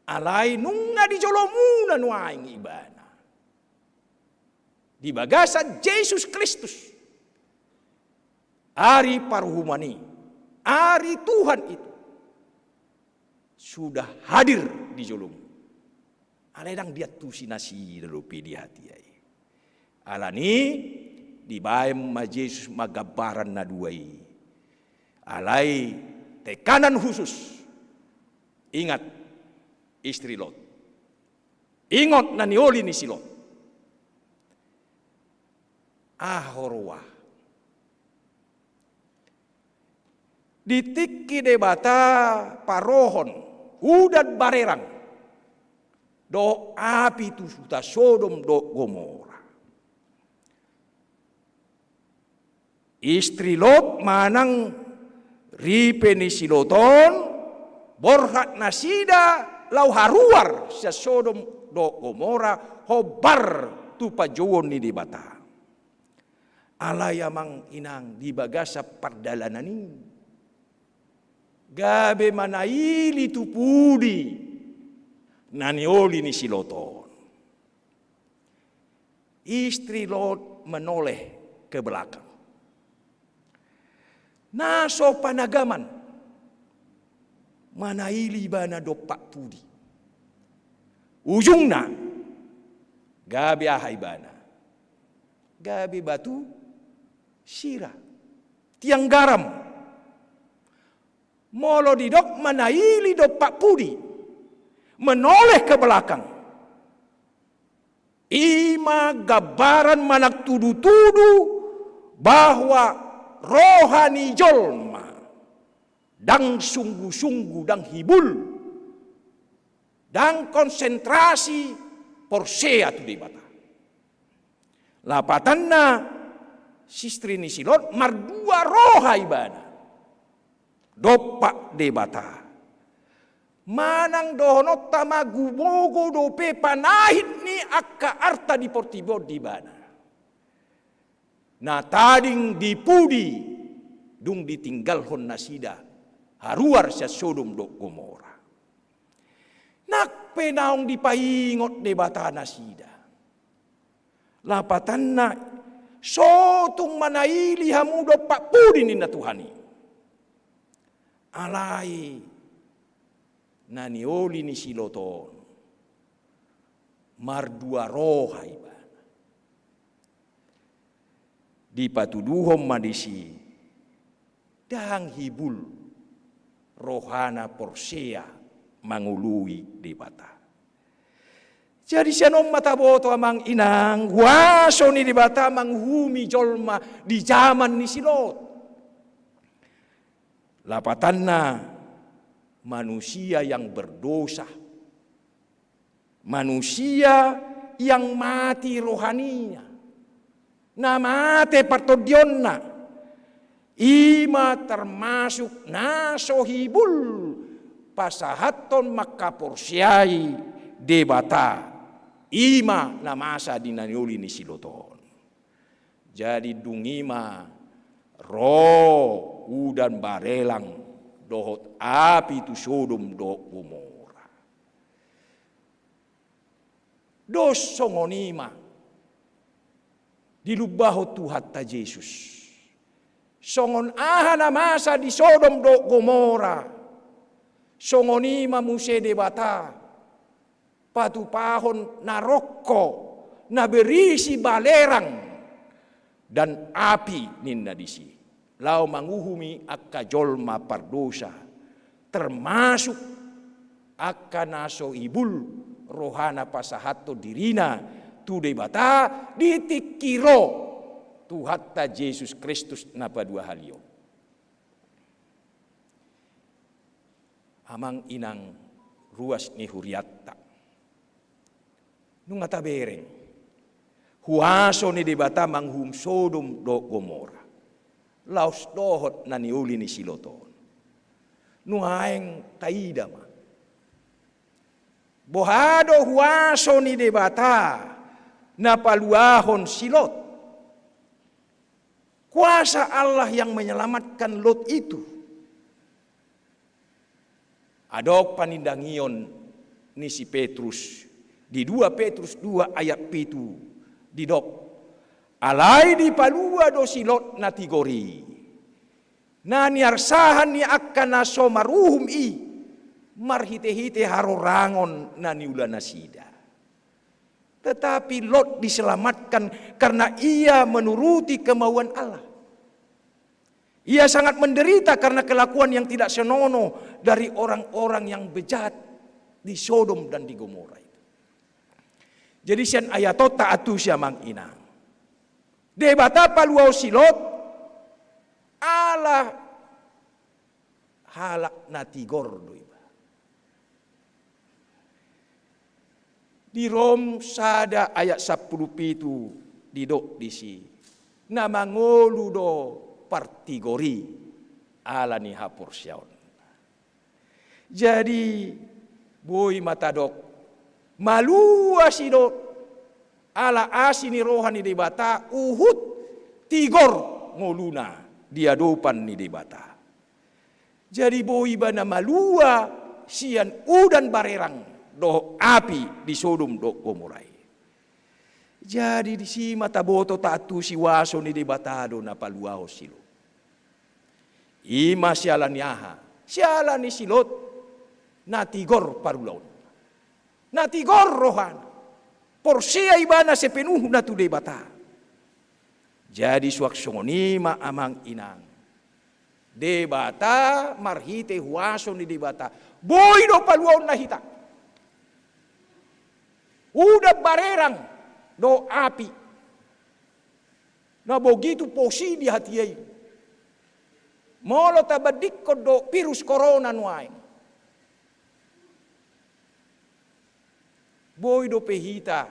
Alai nunga di jolomuna nuaeng ibana. Di bagasan Jesus Kristus. Ari paruhuman i, ari Tuhan itu sudah hadir di jolomu. Alai ndang diantusi nasida dope di hatiha i. Alani dibaen ma Jesus ma gambaran na dua i. Alai tekanan khusus. Ingat istri Lot. Ingot na nioli ni si Lot. Aha ho roha. Di tingki Debata parohon udan barerang dohot api tu huta Sodom dohot Gomora. Istri Lot manang ripe ni si Lot on borhat nasida laho haruar sian Sodom dohot Gomora hombar tu panjouon ni Debata. Alai amang inang di bagasan pardalanan i gabe manaili tu pudi na nioli ni si Lot on. Istri Lot menoleh ke belakang. Na so panagaman manaili ibana dompak pudi. Ujungna gabe aha ibana? Gabe batu sira, tiang garam. Molo didok manaili dompak pudi, menoleh ke belakang. I ma gambaran manang tudutudu bahwa roha ni jolma ndang sungguh-sungguh, ndang hibul, ndang konsentrasi porsea tu Debata. Lapatanna istri ni si Lot mardua roha ibana dompak Debata. Manang dohononta ma gumogo dope panahit ni angka arta di portibi on di ibana. Na tading di pudi dung ditinggalhon nasida haruar sian Sodom dohot Gomora. Nang pe naung dipaingot Debata nasida. Lapatanna, so tung manaili hamu dompak pudi ninna Tuhan i. Alai na nioli ni si Lot on mardua roha ibana. Dipatuduhon ma disi ndang hibul rohana porsea mangoloi Debata. Jadi sian on ma taboto amang inang huaso ni Debata manguhumi jolma di jaman ni si Lot. Lapatanna manusia yang berdosa. Manusia yang mati rohania, na mate partondionna, i ma termasuk na so hibul pasahathon mangkaporseai Debata, i ma na masa di na nioli ni si Lot on. Jadi dung i ma ro udan barerang dohot api tu Sodom dohot Gomora. Dos songon i ma dilumbahon Tuhanta Jesus. Songon aha na masa di Sodom dohot Gomora, songon i ma muse Debata patupahon na rongko na berisi barerang dan api ninna disi, laho manguhumi angka jolma pardosa, termasuk angka na so hibul rohana pasahathon dirina tu Debata di tingki ro Tuhanta Jesus Kristus na paduahalihon. Amang inang ruas ni hurianta. Nunga tabereng huaso ni Debata manguhum Sodom dohot Gomora, laos dohot na nioli ni si Lot on. Nuaeng taida ma, boha do huaso ni Debata na paluahon si Lot? Kuasa Allah yang menyelamatkan Lot itu. Adong panindangion ni si Petrus di dua Petrus dua ayat pitu, didok: Alai dipalua do si Lot na tigor i, na niarsahan ni angka na so maruhum i, marhite-hite harorangon na niula nasida. Tetapi Lot diselamatkan karena ia menuruti kemauan Allah. Ia sangat menderita karena kelakuan yang tidak senonoh dari orang-orang yang bejat di Sodom dan di Gomora itu. Jadi sian ayat on taantusi, amang inang, Debata paluahon si Lot ala halak na tigor do iba. Di Rom sada ayat sampulu pitu didok disi: Na mangolu do partigor i ala ni haporseaon. Jadi boi ma tadok, malua si Lot ala asi ni roha ni Debata huhut tigor ngoluna di adopan ni Debata. Jadi boi iba na malua sian udan barerang dohot api di Sodom dohot Gomora i. Jadi disi ma taboto taantusi, huaso ni Debata do na paluahon si Lot. I ma siala ni aha? Siala ni si Lot na tigor parulaonna, na tigor rohana. Porsea ibana sepenuhna tu Debata. Jadi suang songon i ma, amang inang, Debata marhite huaso ni Debata boi do paluahonna hita. Udan barerang dohot api, na bogitu pos i di hatiha i. Molo tabandingkon dohot virus corona nuaeng, boi dope hita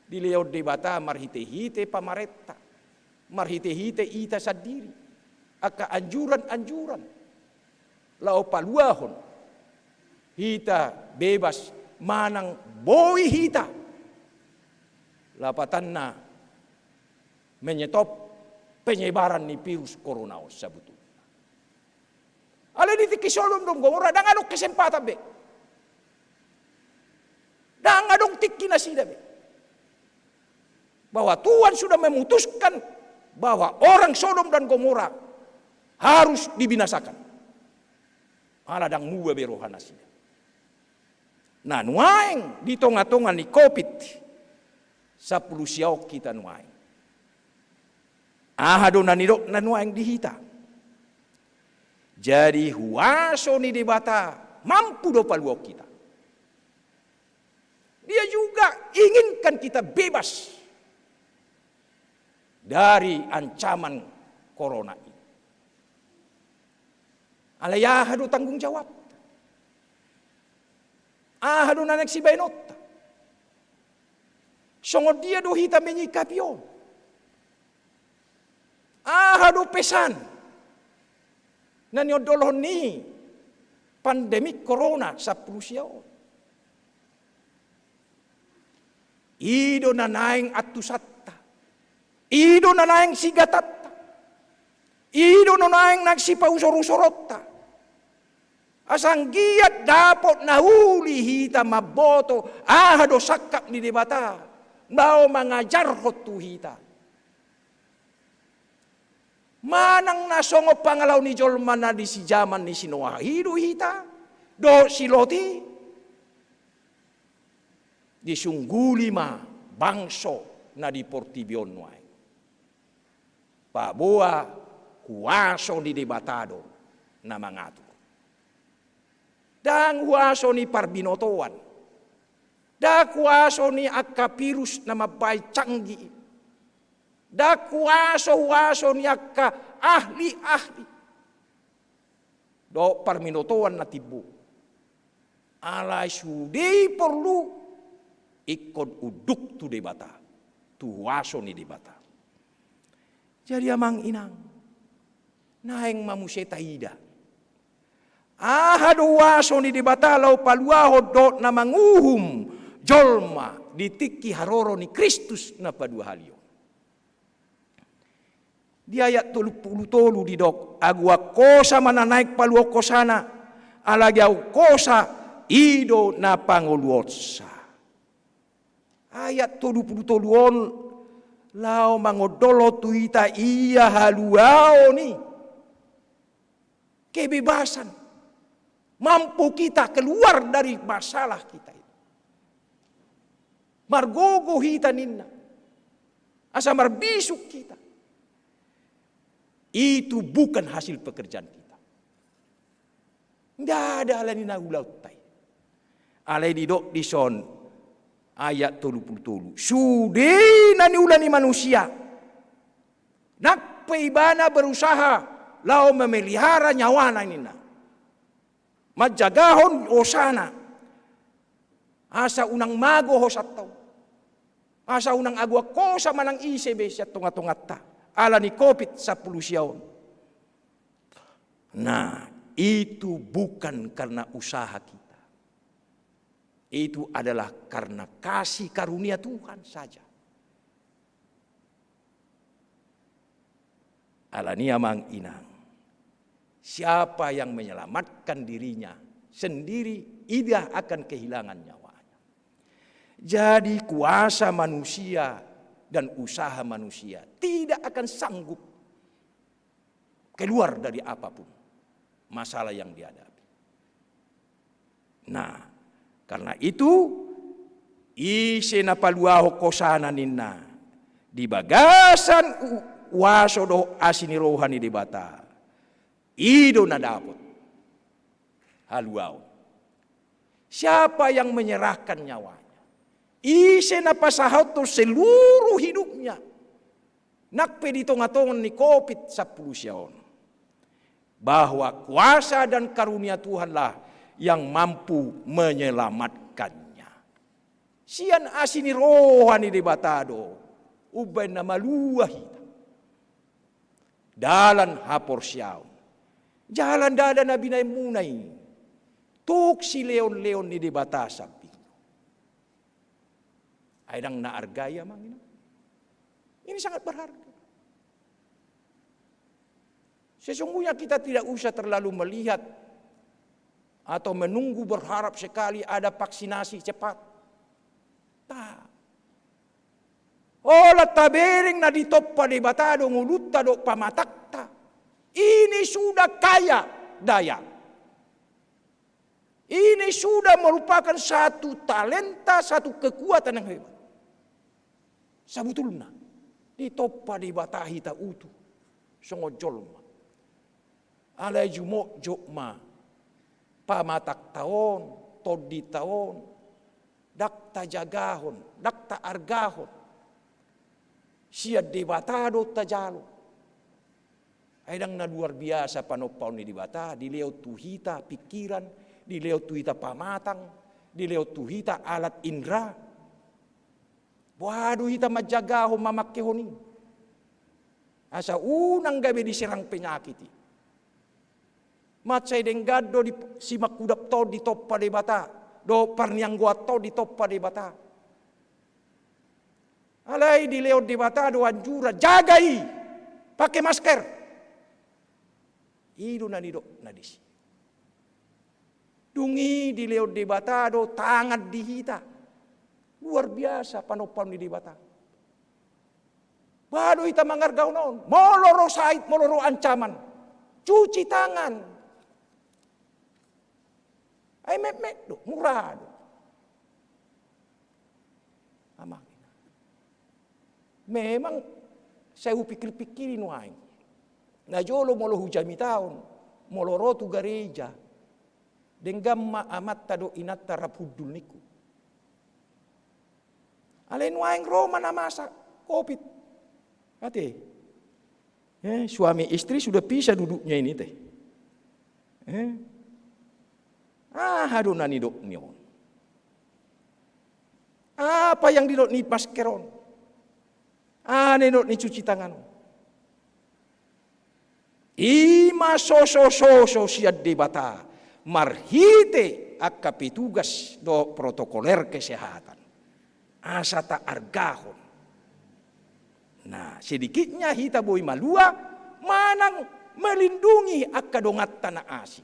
dilehon Debata marhite-hite pamarenta, marhite-hite hita sandiri, angka anjuran-anjuran laho paluahon hita bebas manang boi hita, lapatanna, menyetop penyebaran ni virus corona on sabotulna. Alai di tingki Sodom dohot Gomora ndang adong kesempatan be. Ndang adong tingki nasida be. Bahwa Tuhan sudah memutuskan bahwa orang Sodom dan Gomora harus dibinasakan. Ala ndang muba be roha nasida. Nah, nuaeng di tonga-tonga ni covid sampulu sia on hita nuaeng. Aha do na nidokna nuaeng di hita? Jadi huaso ni Debata mampu do paluahon hita. Dia juga inginkan kita bebas dari ancaman corona ini. Alai aha do tanggung jawabta? Aha do na naeng sibaenonta? Songon dia do hita menyikapi on? Aha do pesan na niondolhon ni pandemi corona sampulu sia on? I do na naeng antusanta, i do na naeng sigatanta, i do na naeng, naeng sipausor-usoronta. Asa anggiat dapot na uli hita mamboto aha do sangkap ni Debata laho mangajarhon tu hita. Manang na songon pangalaho ni jolma na di si jaman ni si Noah i do hita, dohot si Lot i, disungguli ma bangso na di portibi on nuaeng. Paboa huaso ni Debata do na mangatur. Ndang huaso ni parbinotoan, ndang huaso ni angka virus na mambahen canggih, ndang huaso, huaso ni angka ahli-ahli dohot parbinotoan na timbo. Alai sude i porlu ingkon unduk tu Debata, tu huaso ni Debata. Jadi amang inang, naeng ma muse taida aha do huaso ni Debata laho paluahon dohot na manguhum jolma di tingki haroro ni Kristus na paduahali on. Di ayat tolu pulu tolu didok, agoan hosa ma na naeng paluahon hosana, ala agoan hosa i do na pangoluhonsa. Ayat tolu pulu tolu on laho mangondolhon tu hita ia haluaon i. Kebebasan. Mampu kita keluar dari masalah kita ini. Margogo hita ninna. Asa marbisuk hita. Itu bukan hasil pekerjaan kita. Nda ada ala ni na ulaonta i. Alai didok dison ayat tolu pulu tolu. Sude na niula ni manusia. Nang pe ibana berusaha laho memelihara nyawana ninna. Manjagahon hosana. Asa unang mago hosanta on. Asa unang agoan hosa manang ise be sian tonga-tonganta. Ala ni covid sampulu sia on. Nah, itu bukan karena usaha kita. Itu adalah karena kasih karunia Tuhan saja. Ala ni i amang inang, siapa yang menyelamatkan dirinya sendiri, ia akan kehilangan nyawanya. Jadi kuasa manusia dan usaha manusia tidak akan sanggup keluar dari apapun masalah yang dihadapi. Nah, karena itu, ise na paluahon hosana ninna di bagasan u-, huaso dohot asi ni roha ni Debata, i do na dapot haluaon. Siapa yang menyerahkan nyawanya? Ise na pasahathon seluruh hidupnya? Nang pe di tonga-tonga ni covid sampulu sia on, bahwa kuasa dan karunia Tuhanlah yang mampu menyelamatkannya. Sian asi ni roha ni Debata do umbahen na malua hita. Dalan haporseaon. Jala ndada na binahenmuna i. Tung silehon-lehon ni Debata sambing. Ai ndang na arga i amang inang. Ini sangat berharga. Sesungguhnya kita tidak usah terlalu melihat atau menunggu berharap sekali ada vaksinasi cepat. Tak. Holan tabereng na ditompa Debata do ngolunta dohot pamatangta. Ini sudah kaya daya. Ini sudah merupakan satu talenta, satu kekuatan yang hebat. Sabotulna, ditompa Debata hita utuh songon jolma. Alai jumotjot ma pamatangta on, tondinta on, ndang tajagahon, ndang taargahon. Sian Debata do tajalo. Ai ndang na luar biasa panompaon ni Debata, dilehon tu hita pingkiran, dilehon tu hita pamatang, dilehon tu hita alat indra. Boha do hita manjagahon, mamangkehon i. Asa unang gabe diserang penyakit i. Mansai denggan do di, simangkudapta on ditompa Debata, dohot parnianggoanta on ditompa Debata. Alai dilehon Debata do anjuran, jaga i, pake masker. I do na nidokna disi. Dung i dilehon Debata do tangan di hita. Luar biasa panompaon ni Debata. Boha do hita mangargahon on? Molo ro sait, molo ro ancaman, cuci tangan. Ai metmet do, mura do. Amang inang. Memang sai hupingkir-pingkiri nuaeng. Najolo molo hujamitahon, molo ro tu gareja, denggan ma amanta dohot inanta rap hundul ningku. Alai nuaeng ro ma na masa covid. Ate. Eh, suami istri sudah pisah duduknya ini te. Eh. Aha do na nidok ni on? Apa yang didok ni masker on? Aha na nidok ni cuci tangan on? I ma sosososo sian Debata marhite angka petugas dohot protokoler kesehatan. Asa taargahon. Nah, sedikitnya hita boi malua manang melindungi angka donganta na asing.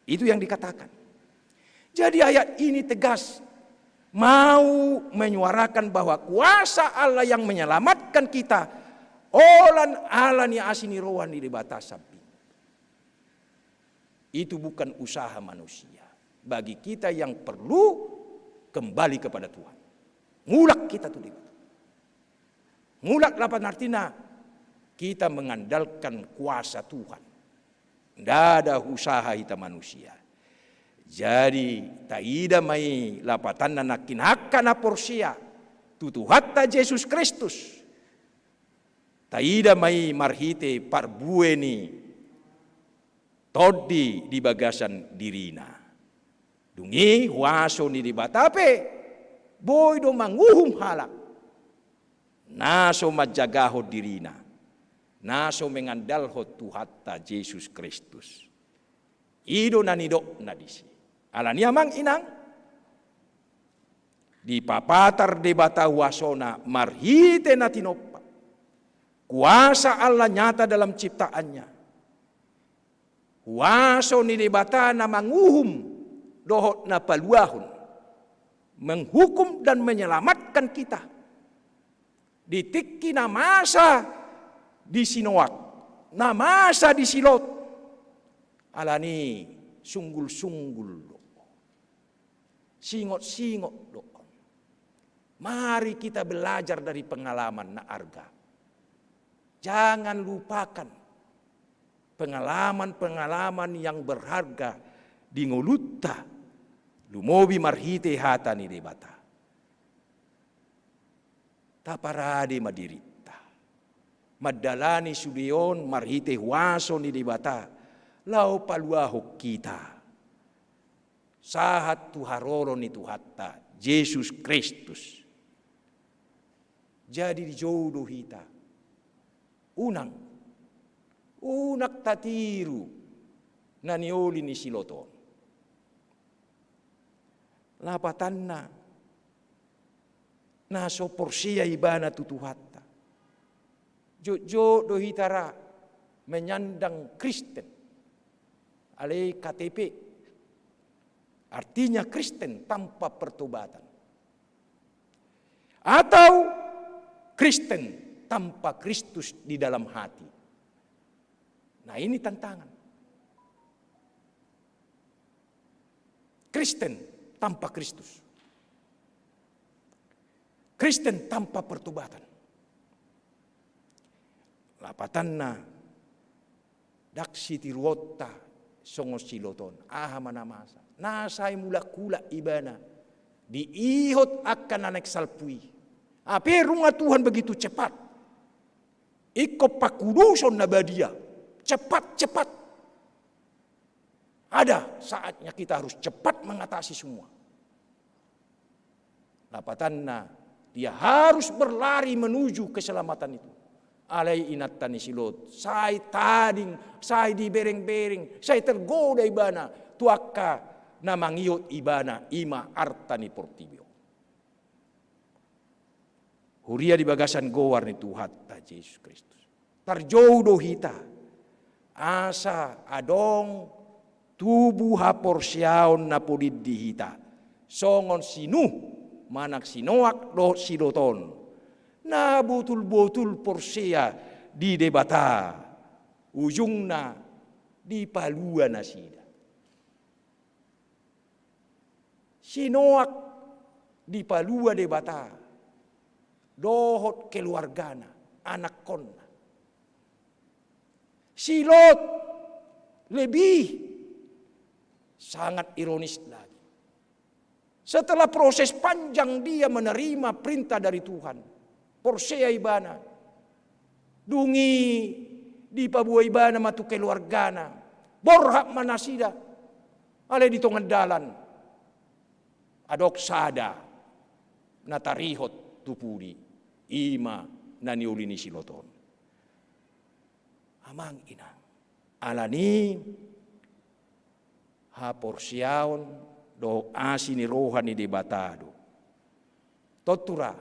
Itu yang dikatakan. Jadi ayat ini tegas, mau menyuarakan bahwa kuasa Allah yang menyelamatkan kita holan ala ni asi ni roha ni Debata sambing. Itu bukan usaha manusia. Bagi kita yang perlu kembali kepada Tuhan. Mulak kita tu Debata. Mulak lapan artina kita mengandalkan kuasa Tuhan. Nda ada usaha hita manusia. Jadi taida ma i lapatanna nangkin angka na porsea tu Tuhanta Jesus Kristus. Taida ma i marhite parbue ni tondi di bagasan dirina. Dung i huaso ni Debata pe boi do manguhum halak na so manjagahon dirina, na so mengandalhon Tuhanta Jesus Kristus. I do na nidokna disi. Alani amang inang, dipapatar Debata huasona marhite na tinompa. Kuasa Allah nyata dalam ciptaannya. Huaso ni Debata na manguhum dohot na paluahon, menghukum dan menyelamatkan kita. Di tingki na masa di si Noak, na masa di si Lot. Alani sunggul-sunggul do. Singot-singot do. Mari kita belajar dari pengalaman na arga. Jangan lupakan pengalaman-pengalaman yang berharga di ngolunta, lumobi marhite hata ni Debata. Taparade ma dirinta mandalani sude on marhite huaso ni Debata, laho paluahon hita sahat tu haroro ni Tuhanta Jesus Kristus. Jadi dijou do hita. Unang, unang tatiru na nioli ni si Lot on. Lapatanna, na so porsea ibana tu Tuhanta. Jotjot do hita ra menyandang Kristen. Alai K T P. Artinya Kristen tanpa pertobatan. Atau Kristen tanpa Kristus di dalam hati. Nah, ini tantangan. Kristen tanpa Kristus. Kristen tanpa pertobatan. Lapatanna, ndang sitiruonta songon si Lot on. Aha ma na masa? Na sai mulak-ulak ibana diihot angka na naeng salpu i. Hape nunga Tuhan begitu cepat. Ingkon pangkuduson na badia. Cepat, cepat. Ada saatnya kita harus cepat mengatasi semua. Lapatanna, dia harus berlari menuju keselamatan itu. Alai inanta ni si Lot, sai tading, sai dibereng-bereng, sai tergoda ibana tu angka na mangihot ibana, i ma arta ni portibi on. Huria di bagasan goar ni Tuhanta Jesus Kristus. Tarjou do hita, asa adong tubu haporseaon na podin di hita, songon si Nuh, manang si Noak dohot si Lot on, na botul-botul porsea di Debata, ujungna dipalua nasida. Si Noak dipalua Debata dohot keluargana, anakkonna. Si Lot lebih sangat ironis lagi. Setelah proses panjang dia menerima perintah dari Tuhan, porsea ibana. Dung i dipaboa ibana ma tu keluargana. Borhat ma nasida. Alai di tonga dalan adong sada na tarihot tu pudi, i ma na nioli ni si Lot on. Amang inang, alani haporseaon dohot asi ni roha ni Debata do. Tontu ra,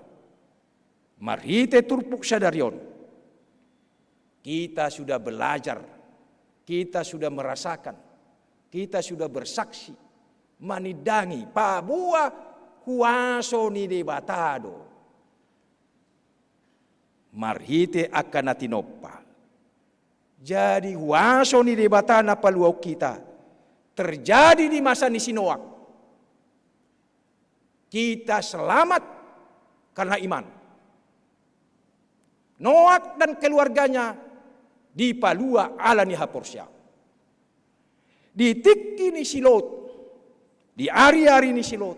Marhite turpuk sadari on, kita sudah belajar, kita sudah merasakan, kita sudah bersaksi, manindangi, paboa huaso ni Debata do. Marhite angka na tinompa. Jadi huaso ni Debata na paluahon hita terjadi di masa ni si Noak. Kita selamat karena iman. Noak dan keluarganya dipalua ala ni haporseaon. Di tingki ni si Lot, di ari-ari ni si Lot,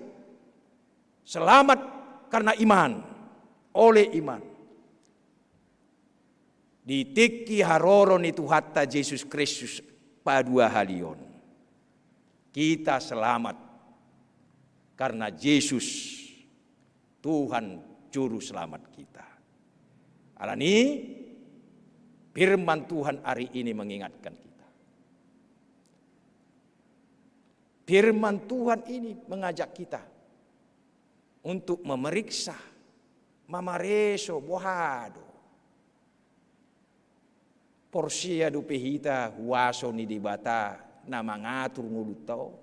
selamat karena iman, oleh iman. Di tingki haroro ni Tuhanta Jesus Kristus paduahalihon, kita selamat karena Jesus, Tuhan Juru Selamat kita. Alani, firman Tuhan hari ini mengingatkan kita. Firman Tuhan ini mengajak kita untuk memeriksa, mamareso, boha do. Porsea dope hita huaso ni Debata na mangatur ngolunta on?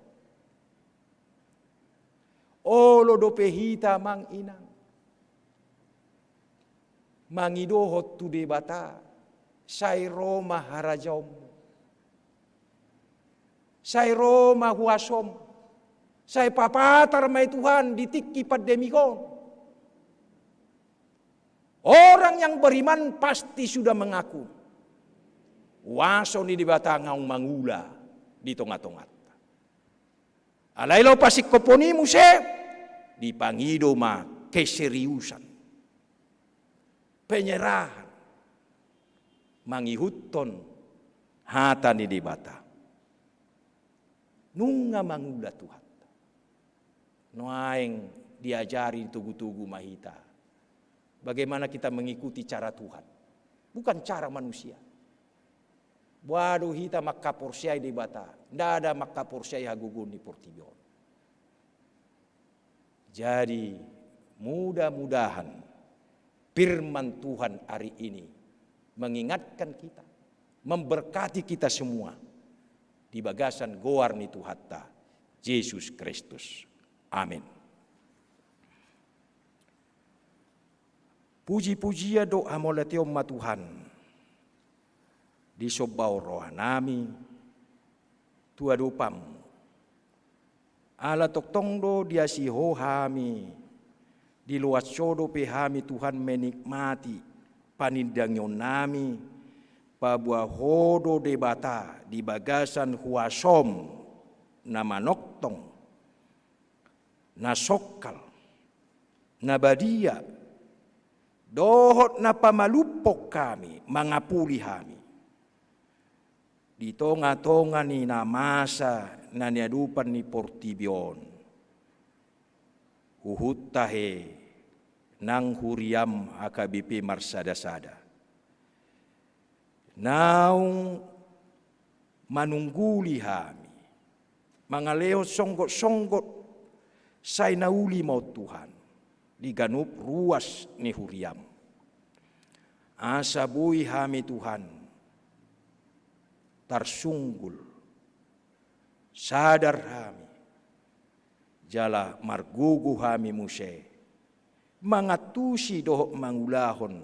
Olo dope hita, amang inang, mangidohon tu Debata, sai ro ma harajaonmu, sai ro ma huasom, sai papatar ma i Tuhan di tingki pandemi on. Orang yang beriman pasti sudah mengaku, huaso ni Debata naung mangula di tonga-tonganta. Alai laho pasingkophon i muse, dipangido ma keseriusan, penyerahan, mangihuthon hata ni Debata. Nunga mangula Tuhanta. Nuaeng diajari, ditogu-togu ma hita bagaimana kita mengikuti cara Tuhan, bukan cara manusia. Boha do hita mangkaporseai Debata, ndada mangkaporseai hagogoon ni portibi on. Jadi, mudah-mudahan firman Tuhan hari ini mengingatkan kita, memberkati kita semua di bagasan goar ni Tuhanta Jesus Kristus. Amin. Puji-pujian dohot hamauliateon ma Tuhan, disombahon rohanami tu adopanMu. Ala tongtong do diasihi Ho hami, diloas Ho dope hami Tuhan menikmati panindangionnami, paboa Ho do Debata di bagasan huasoM na manongtong, na songkal, na badia, dohot na pamalumhon hami, mangapuli hami di tonga-tonga ni na masa na niadopan ni portibi on. Huhut tahe nang huriaM H K B P marsada-sada naung manungguli hami, mangalehon songgot-songgot, sai na uli ma on Tuhan di ganup ruas ni huriaM. Asa boi hami Tuhan tarsunggul, sadar hami, jala margogo hami muse mangantusi dohot mangulahon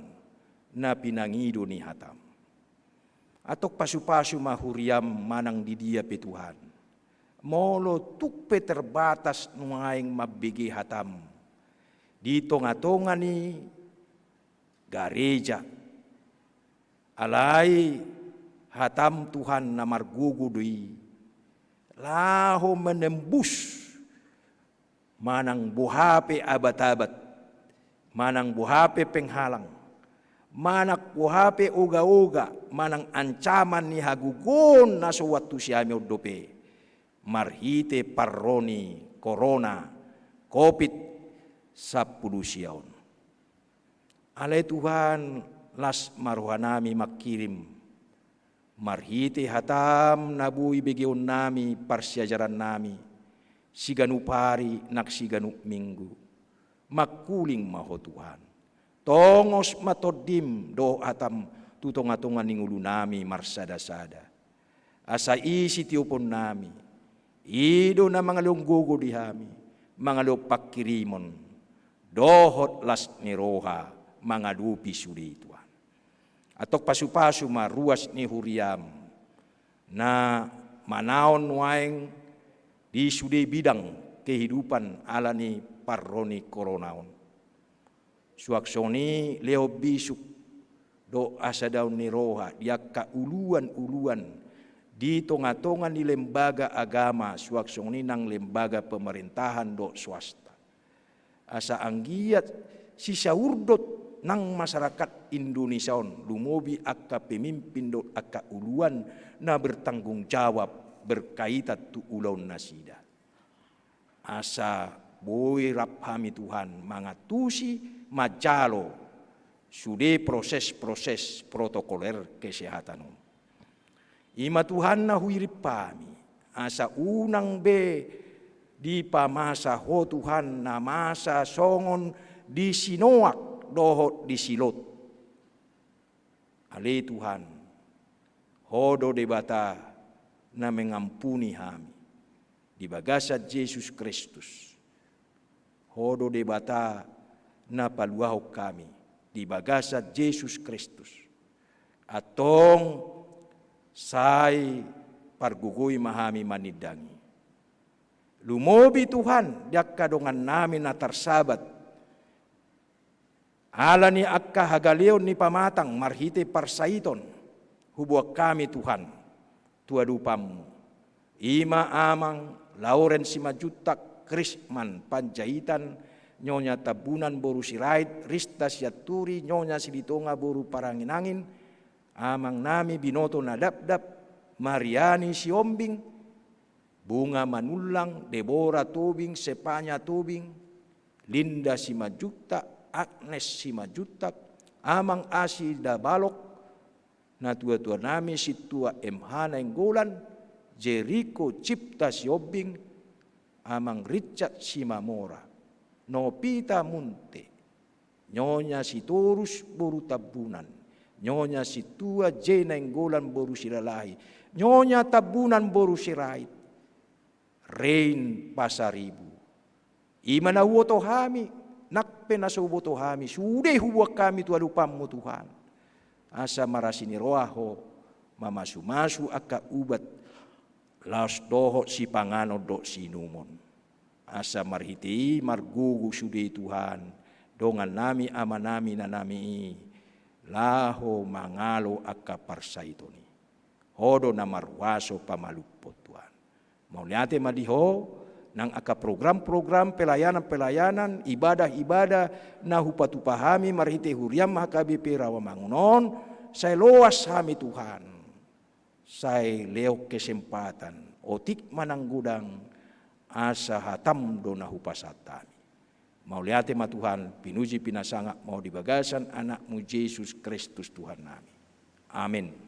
na pinangido ni hataM. Antong pasu-pasu ma huriaM manang di dia pe Tuhan, molo tung pe terbatas nuaeng mambege hataM di tonga-tonga ni gareja. Alai hataM Tuhan na margogo do i, laho menembus manang boha pe abat-abat, manang boha pe penghalang, manang boha pe oga-oga, manang ancaman ni hagogoon na so huantusi hami on dope, marhite parro ni Corona, Covid sampulu sia on. Alai Tuhan, las ma rohanami mangkirim, marhite hataM na boi begeonnami parsiajarannami, siganup ari nang siganup minggu. Mangkuling ma Ho Tuhan, Tongos ma tondim dohot hatam tu tongatonga ni ngolunami marsadasada. Asa i sitioponnami, i do na mangalehon gogo di hami, mangalehon pangkirimon dohot las ni roha mangadopi sude i, Tuhan. Antong pasupasu ma ruas ni huriam na manaon nuaeng di sude bidang kehidupan ala ni parro ni corona on. Suang songon i lehon bisuk dohot hasadaon ni roha di angka uluan-uluan di tongatonga ni lembaga agama, suang songon i nang lembaga pemerintahan dohot swasta. Asa anggiat sisaurdot nang masyarakat Indonesia on, lumobi angka pemimpin dohot angka uluan na bertanggung jawab berkaitan tu ulaon nasida. Asa boi rap hami, Tuhan, mangantusi manjalo sude proses-proses protokoler kesehatan on. I ma, Tuhan, na huirimhon hami, asa unang be dipamasa Ho, Tuhan, na masa songon di si Noak dohot di si Lot. Ale Tuhan, Ho do Debata na mengampuni hami di bagasan Jesus Kristus. Ho do Debata na paluahon hami di bagasan Jesus Kristus. Antong sai pargogoi ma hami manindangi. Lumobi, Tuhan, di angka dongannami na tarsabat ala ni angka hagaleon ni pamatang marhite parsaiton, huboan hami, Tuhan, tu adopanmu. I ma Amang Lauren Simanjuntak, Krisman Panjaitan, Nyonya Tambunan boru Sirait, Rista Sianturi, Nyonya Silitonga boru Paranginangin, Amangnami Binoto Nadapdap, Mariani Siombing, Bunga Manullang, Debora Tobing, Sepanya Tobing, Linda Simanjuntak, Agnes Simanjuntak, Amang Asi Dabalok, natuatuanami Sintua M H Nainggolan, Jeriko Cipta Siombing, Amang Richard Simamora, Nopita Munte, Nyonya Sitorus boru Tambunan, Nyonya Sintua J Nainggolan boru Silalahi, Nyonya Tambunan boru Sirait, Rein Pasaribu. I ma na huboto hami, nang pe na so huboto hami, sude huboan hami tu adopanmu, Tuhan. Asa marasi ni roha Ho mamasumasu angka ubat, laos dohot sipanganon dohot siinumon. Asa marhite i margogo sude, Tuhan, dongannami, amanami, inanami i, laho mangalo angka parsaiton i. Ho do na marhuaso pamalumhon, Tuhan. Mauliate ma di Ho, nang angka program-program, pelayanan-pelayanan, ibadah-ibadah na hupatupa hami marhite huriam H K B P Rawamangun on, sai loas hami, Tuhan. Sai lehon kesempatan, otik ma nang godang, asa hatam do na hupasahat hami. Mauliate ma, Tuhan, pinuji pinasangap ma Ho di bagasan Anakmu Jesus Kristus Tuhannami. Amin.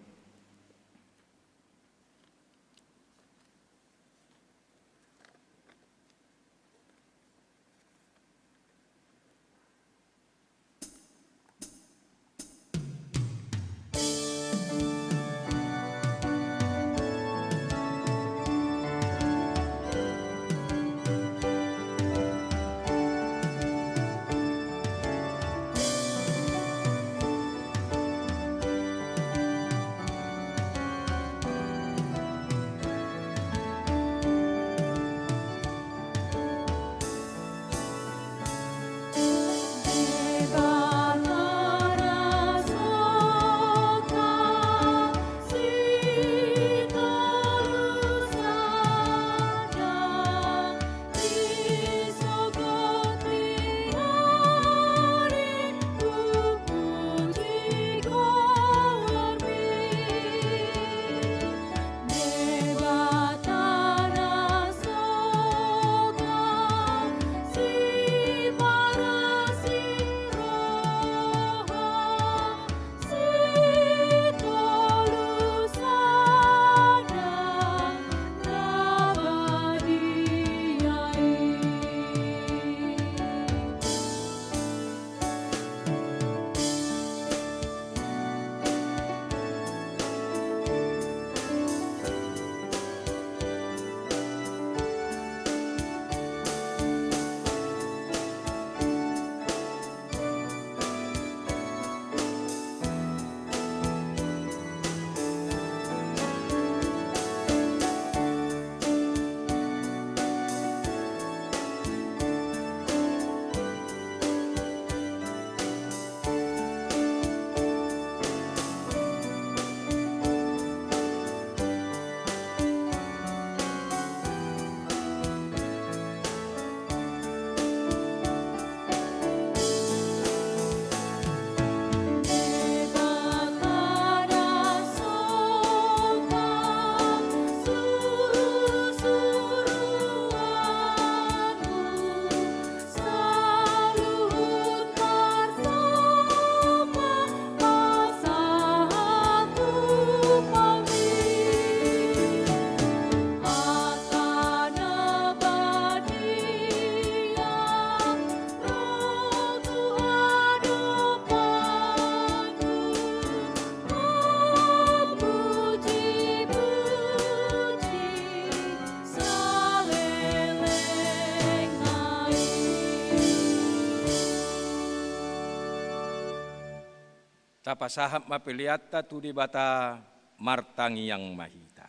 Tapasahat ma peleanta tu Debata, martangiang ma hita.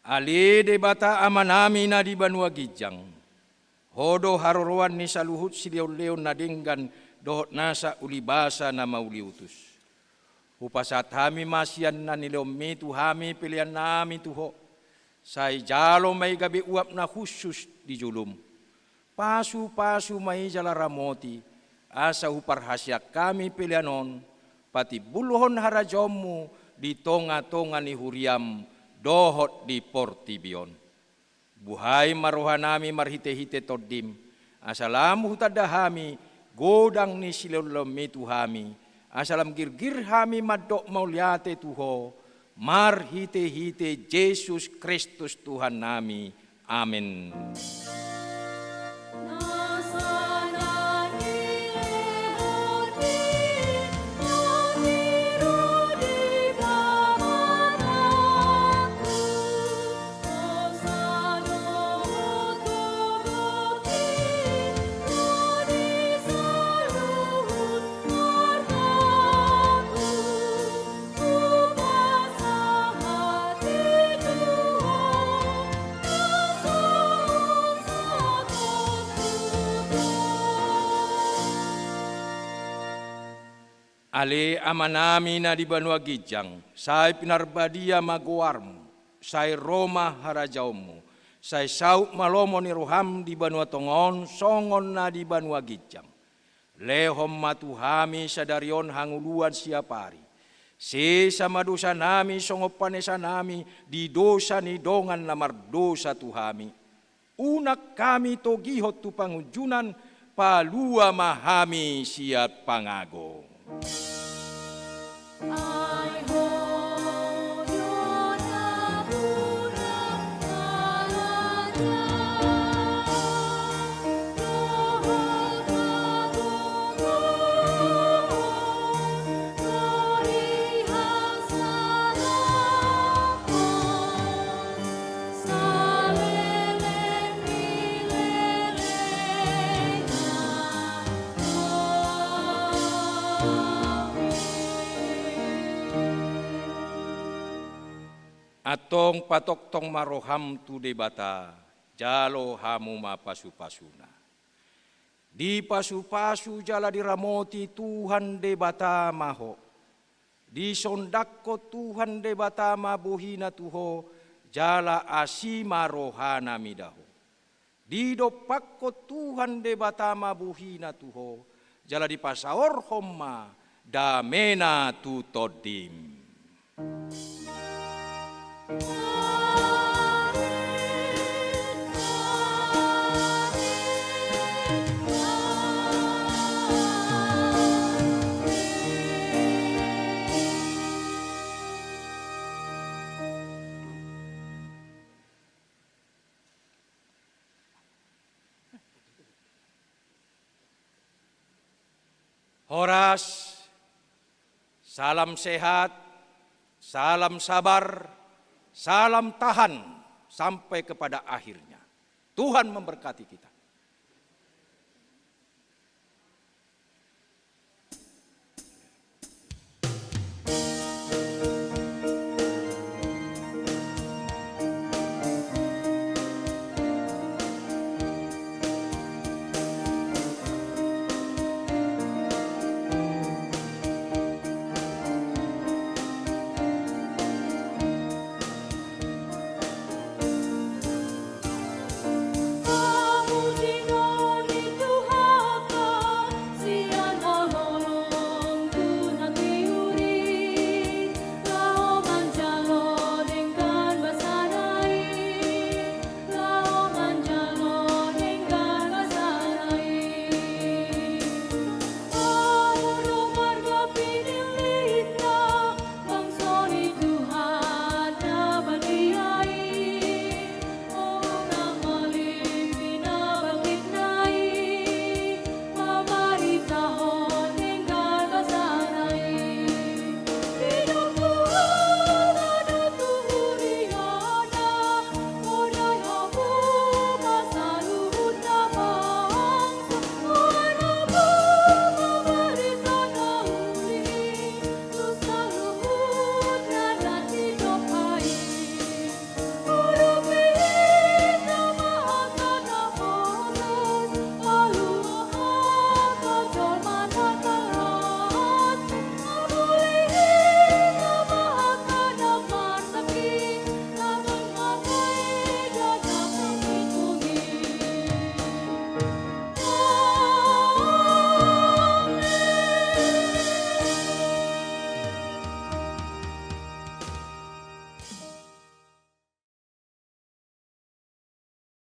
Ale Debata Amanami na di banua ginjang, Ho do haroroan ni saluhut silehonlehon na denggan dohot nasa ulibasa na mauliutus. Hupasahat hami ma sian na nilehonMi tu hami peleannami tu Ho, sai jalo ma i gabe uap na hushus di jolom. Pasupasu ma i jala ramoti, asa huparhaseang hami pelean on patimbulhon harajaonMu di tongatonga ni huriaM dohot di portibi on. Buhai ma rohanami marhitehite TondiM, asa lam hutanda hami godang ni silehonlehonMi tu hami, asa lam girgir hami mandok mauliate tu Ho, marhitehite Jesus Kristus Tuhannami. Amen. Ale Amanami na di banua ginjang, sai pinarbadia ma goarMu, sai ro ma harajaonMu, sai saut ma lomo ni rohaM di banua tonga on songon na di banua ginjang. Lehon ma tu hami sadari on hangoluan siapari. Sesa ma dosanami songon panesanami di dosa ni dongan na mardosa tu hami. Unang hami togihon tu pangunjunan, palua ma hami sian pangago. Antong patongtong ma roham tu Debata, jalo hamu ma pasupasuna. Dipasupasu jala diramoti Tuhan Debata ma ho. Disondangkon Tuhan Debata ma bohina tu ho, jala asi ma rohana mida ho. Didompakkon Tuhan Debata ma bohina tu ho, jala dipasaorhon ma damena tu tondim. Horas, salam sehat, salam sabar, salam tahan sampai kepada akhirnya. Tuhan memberkati kita.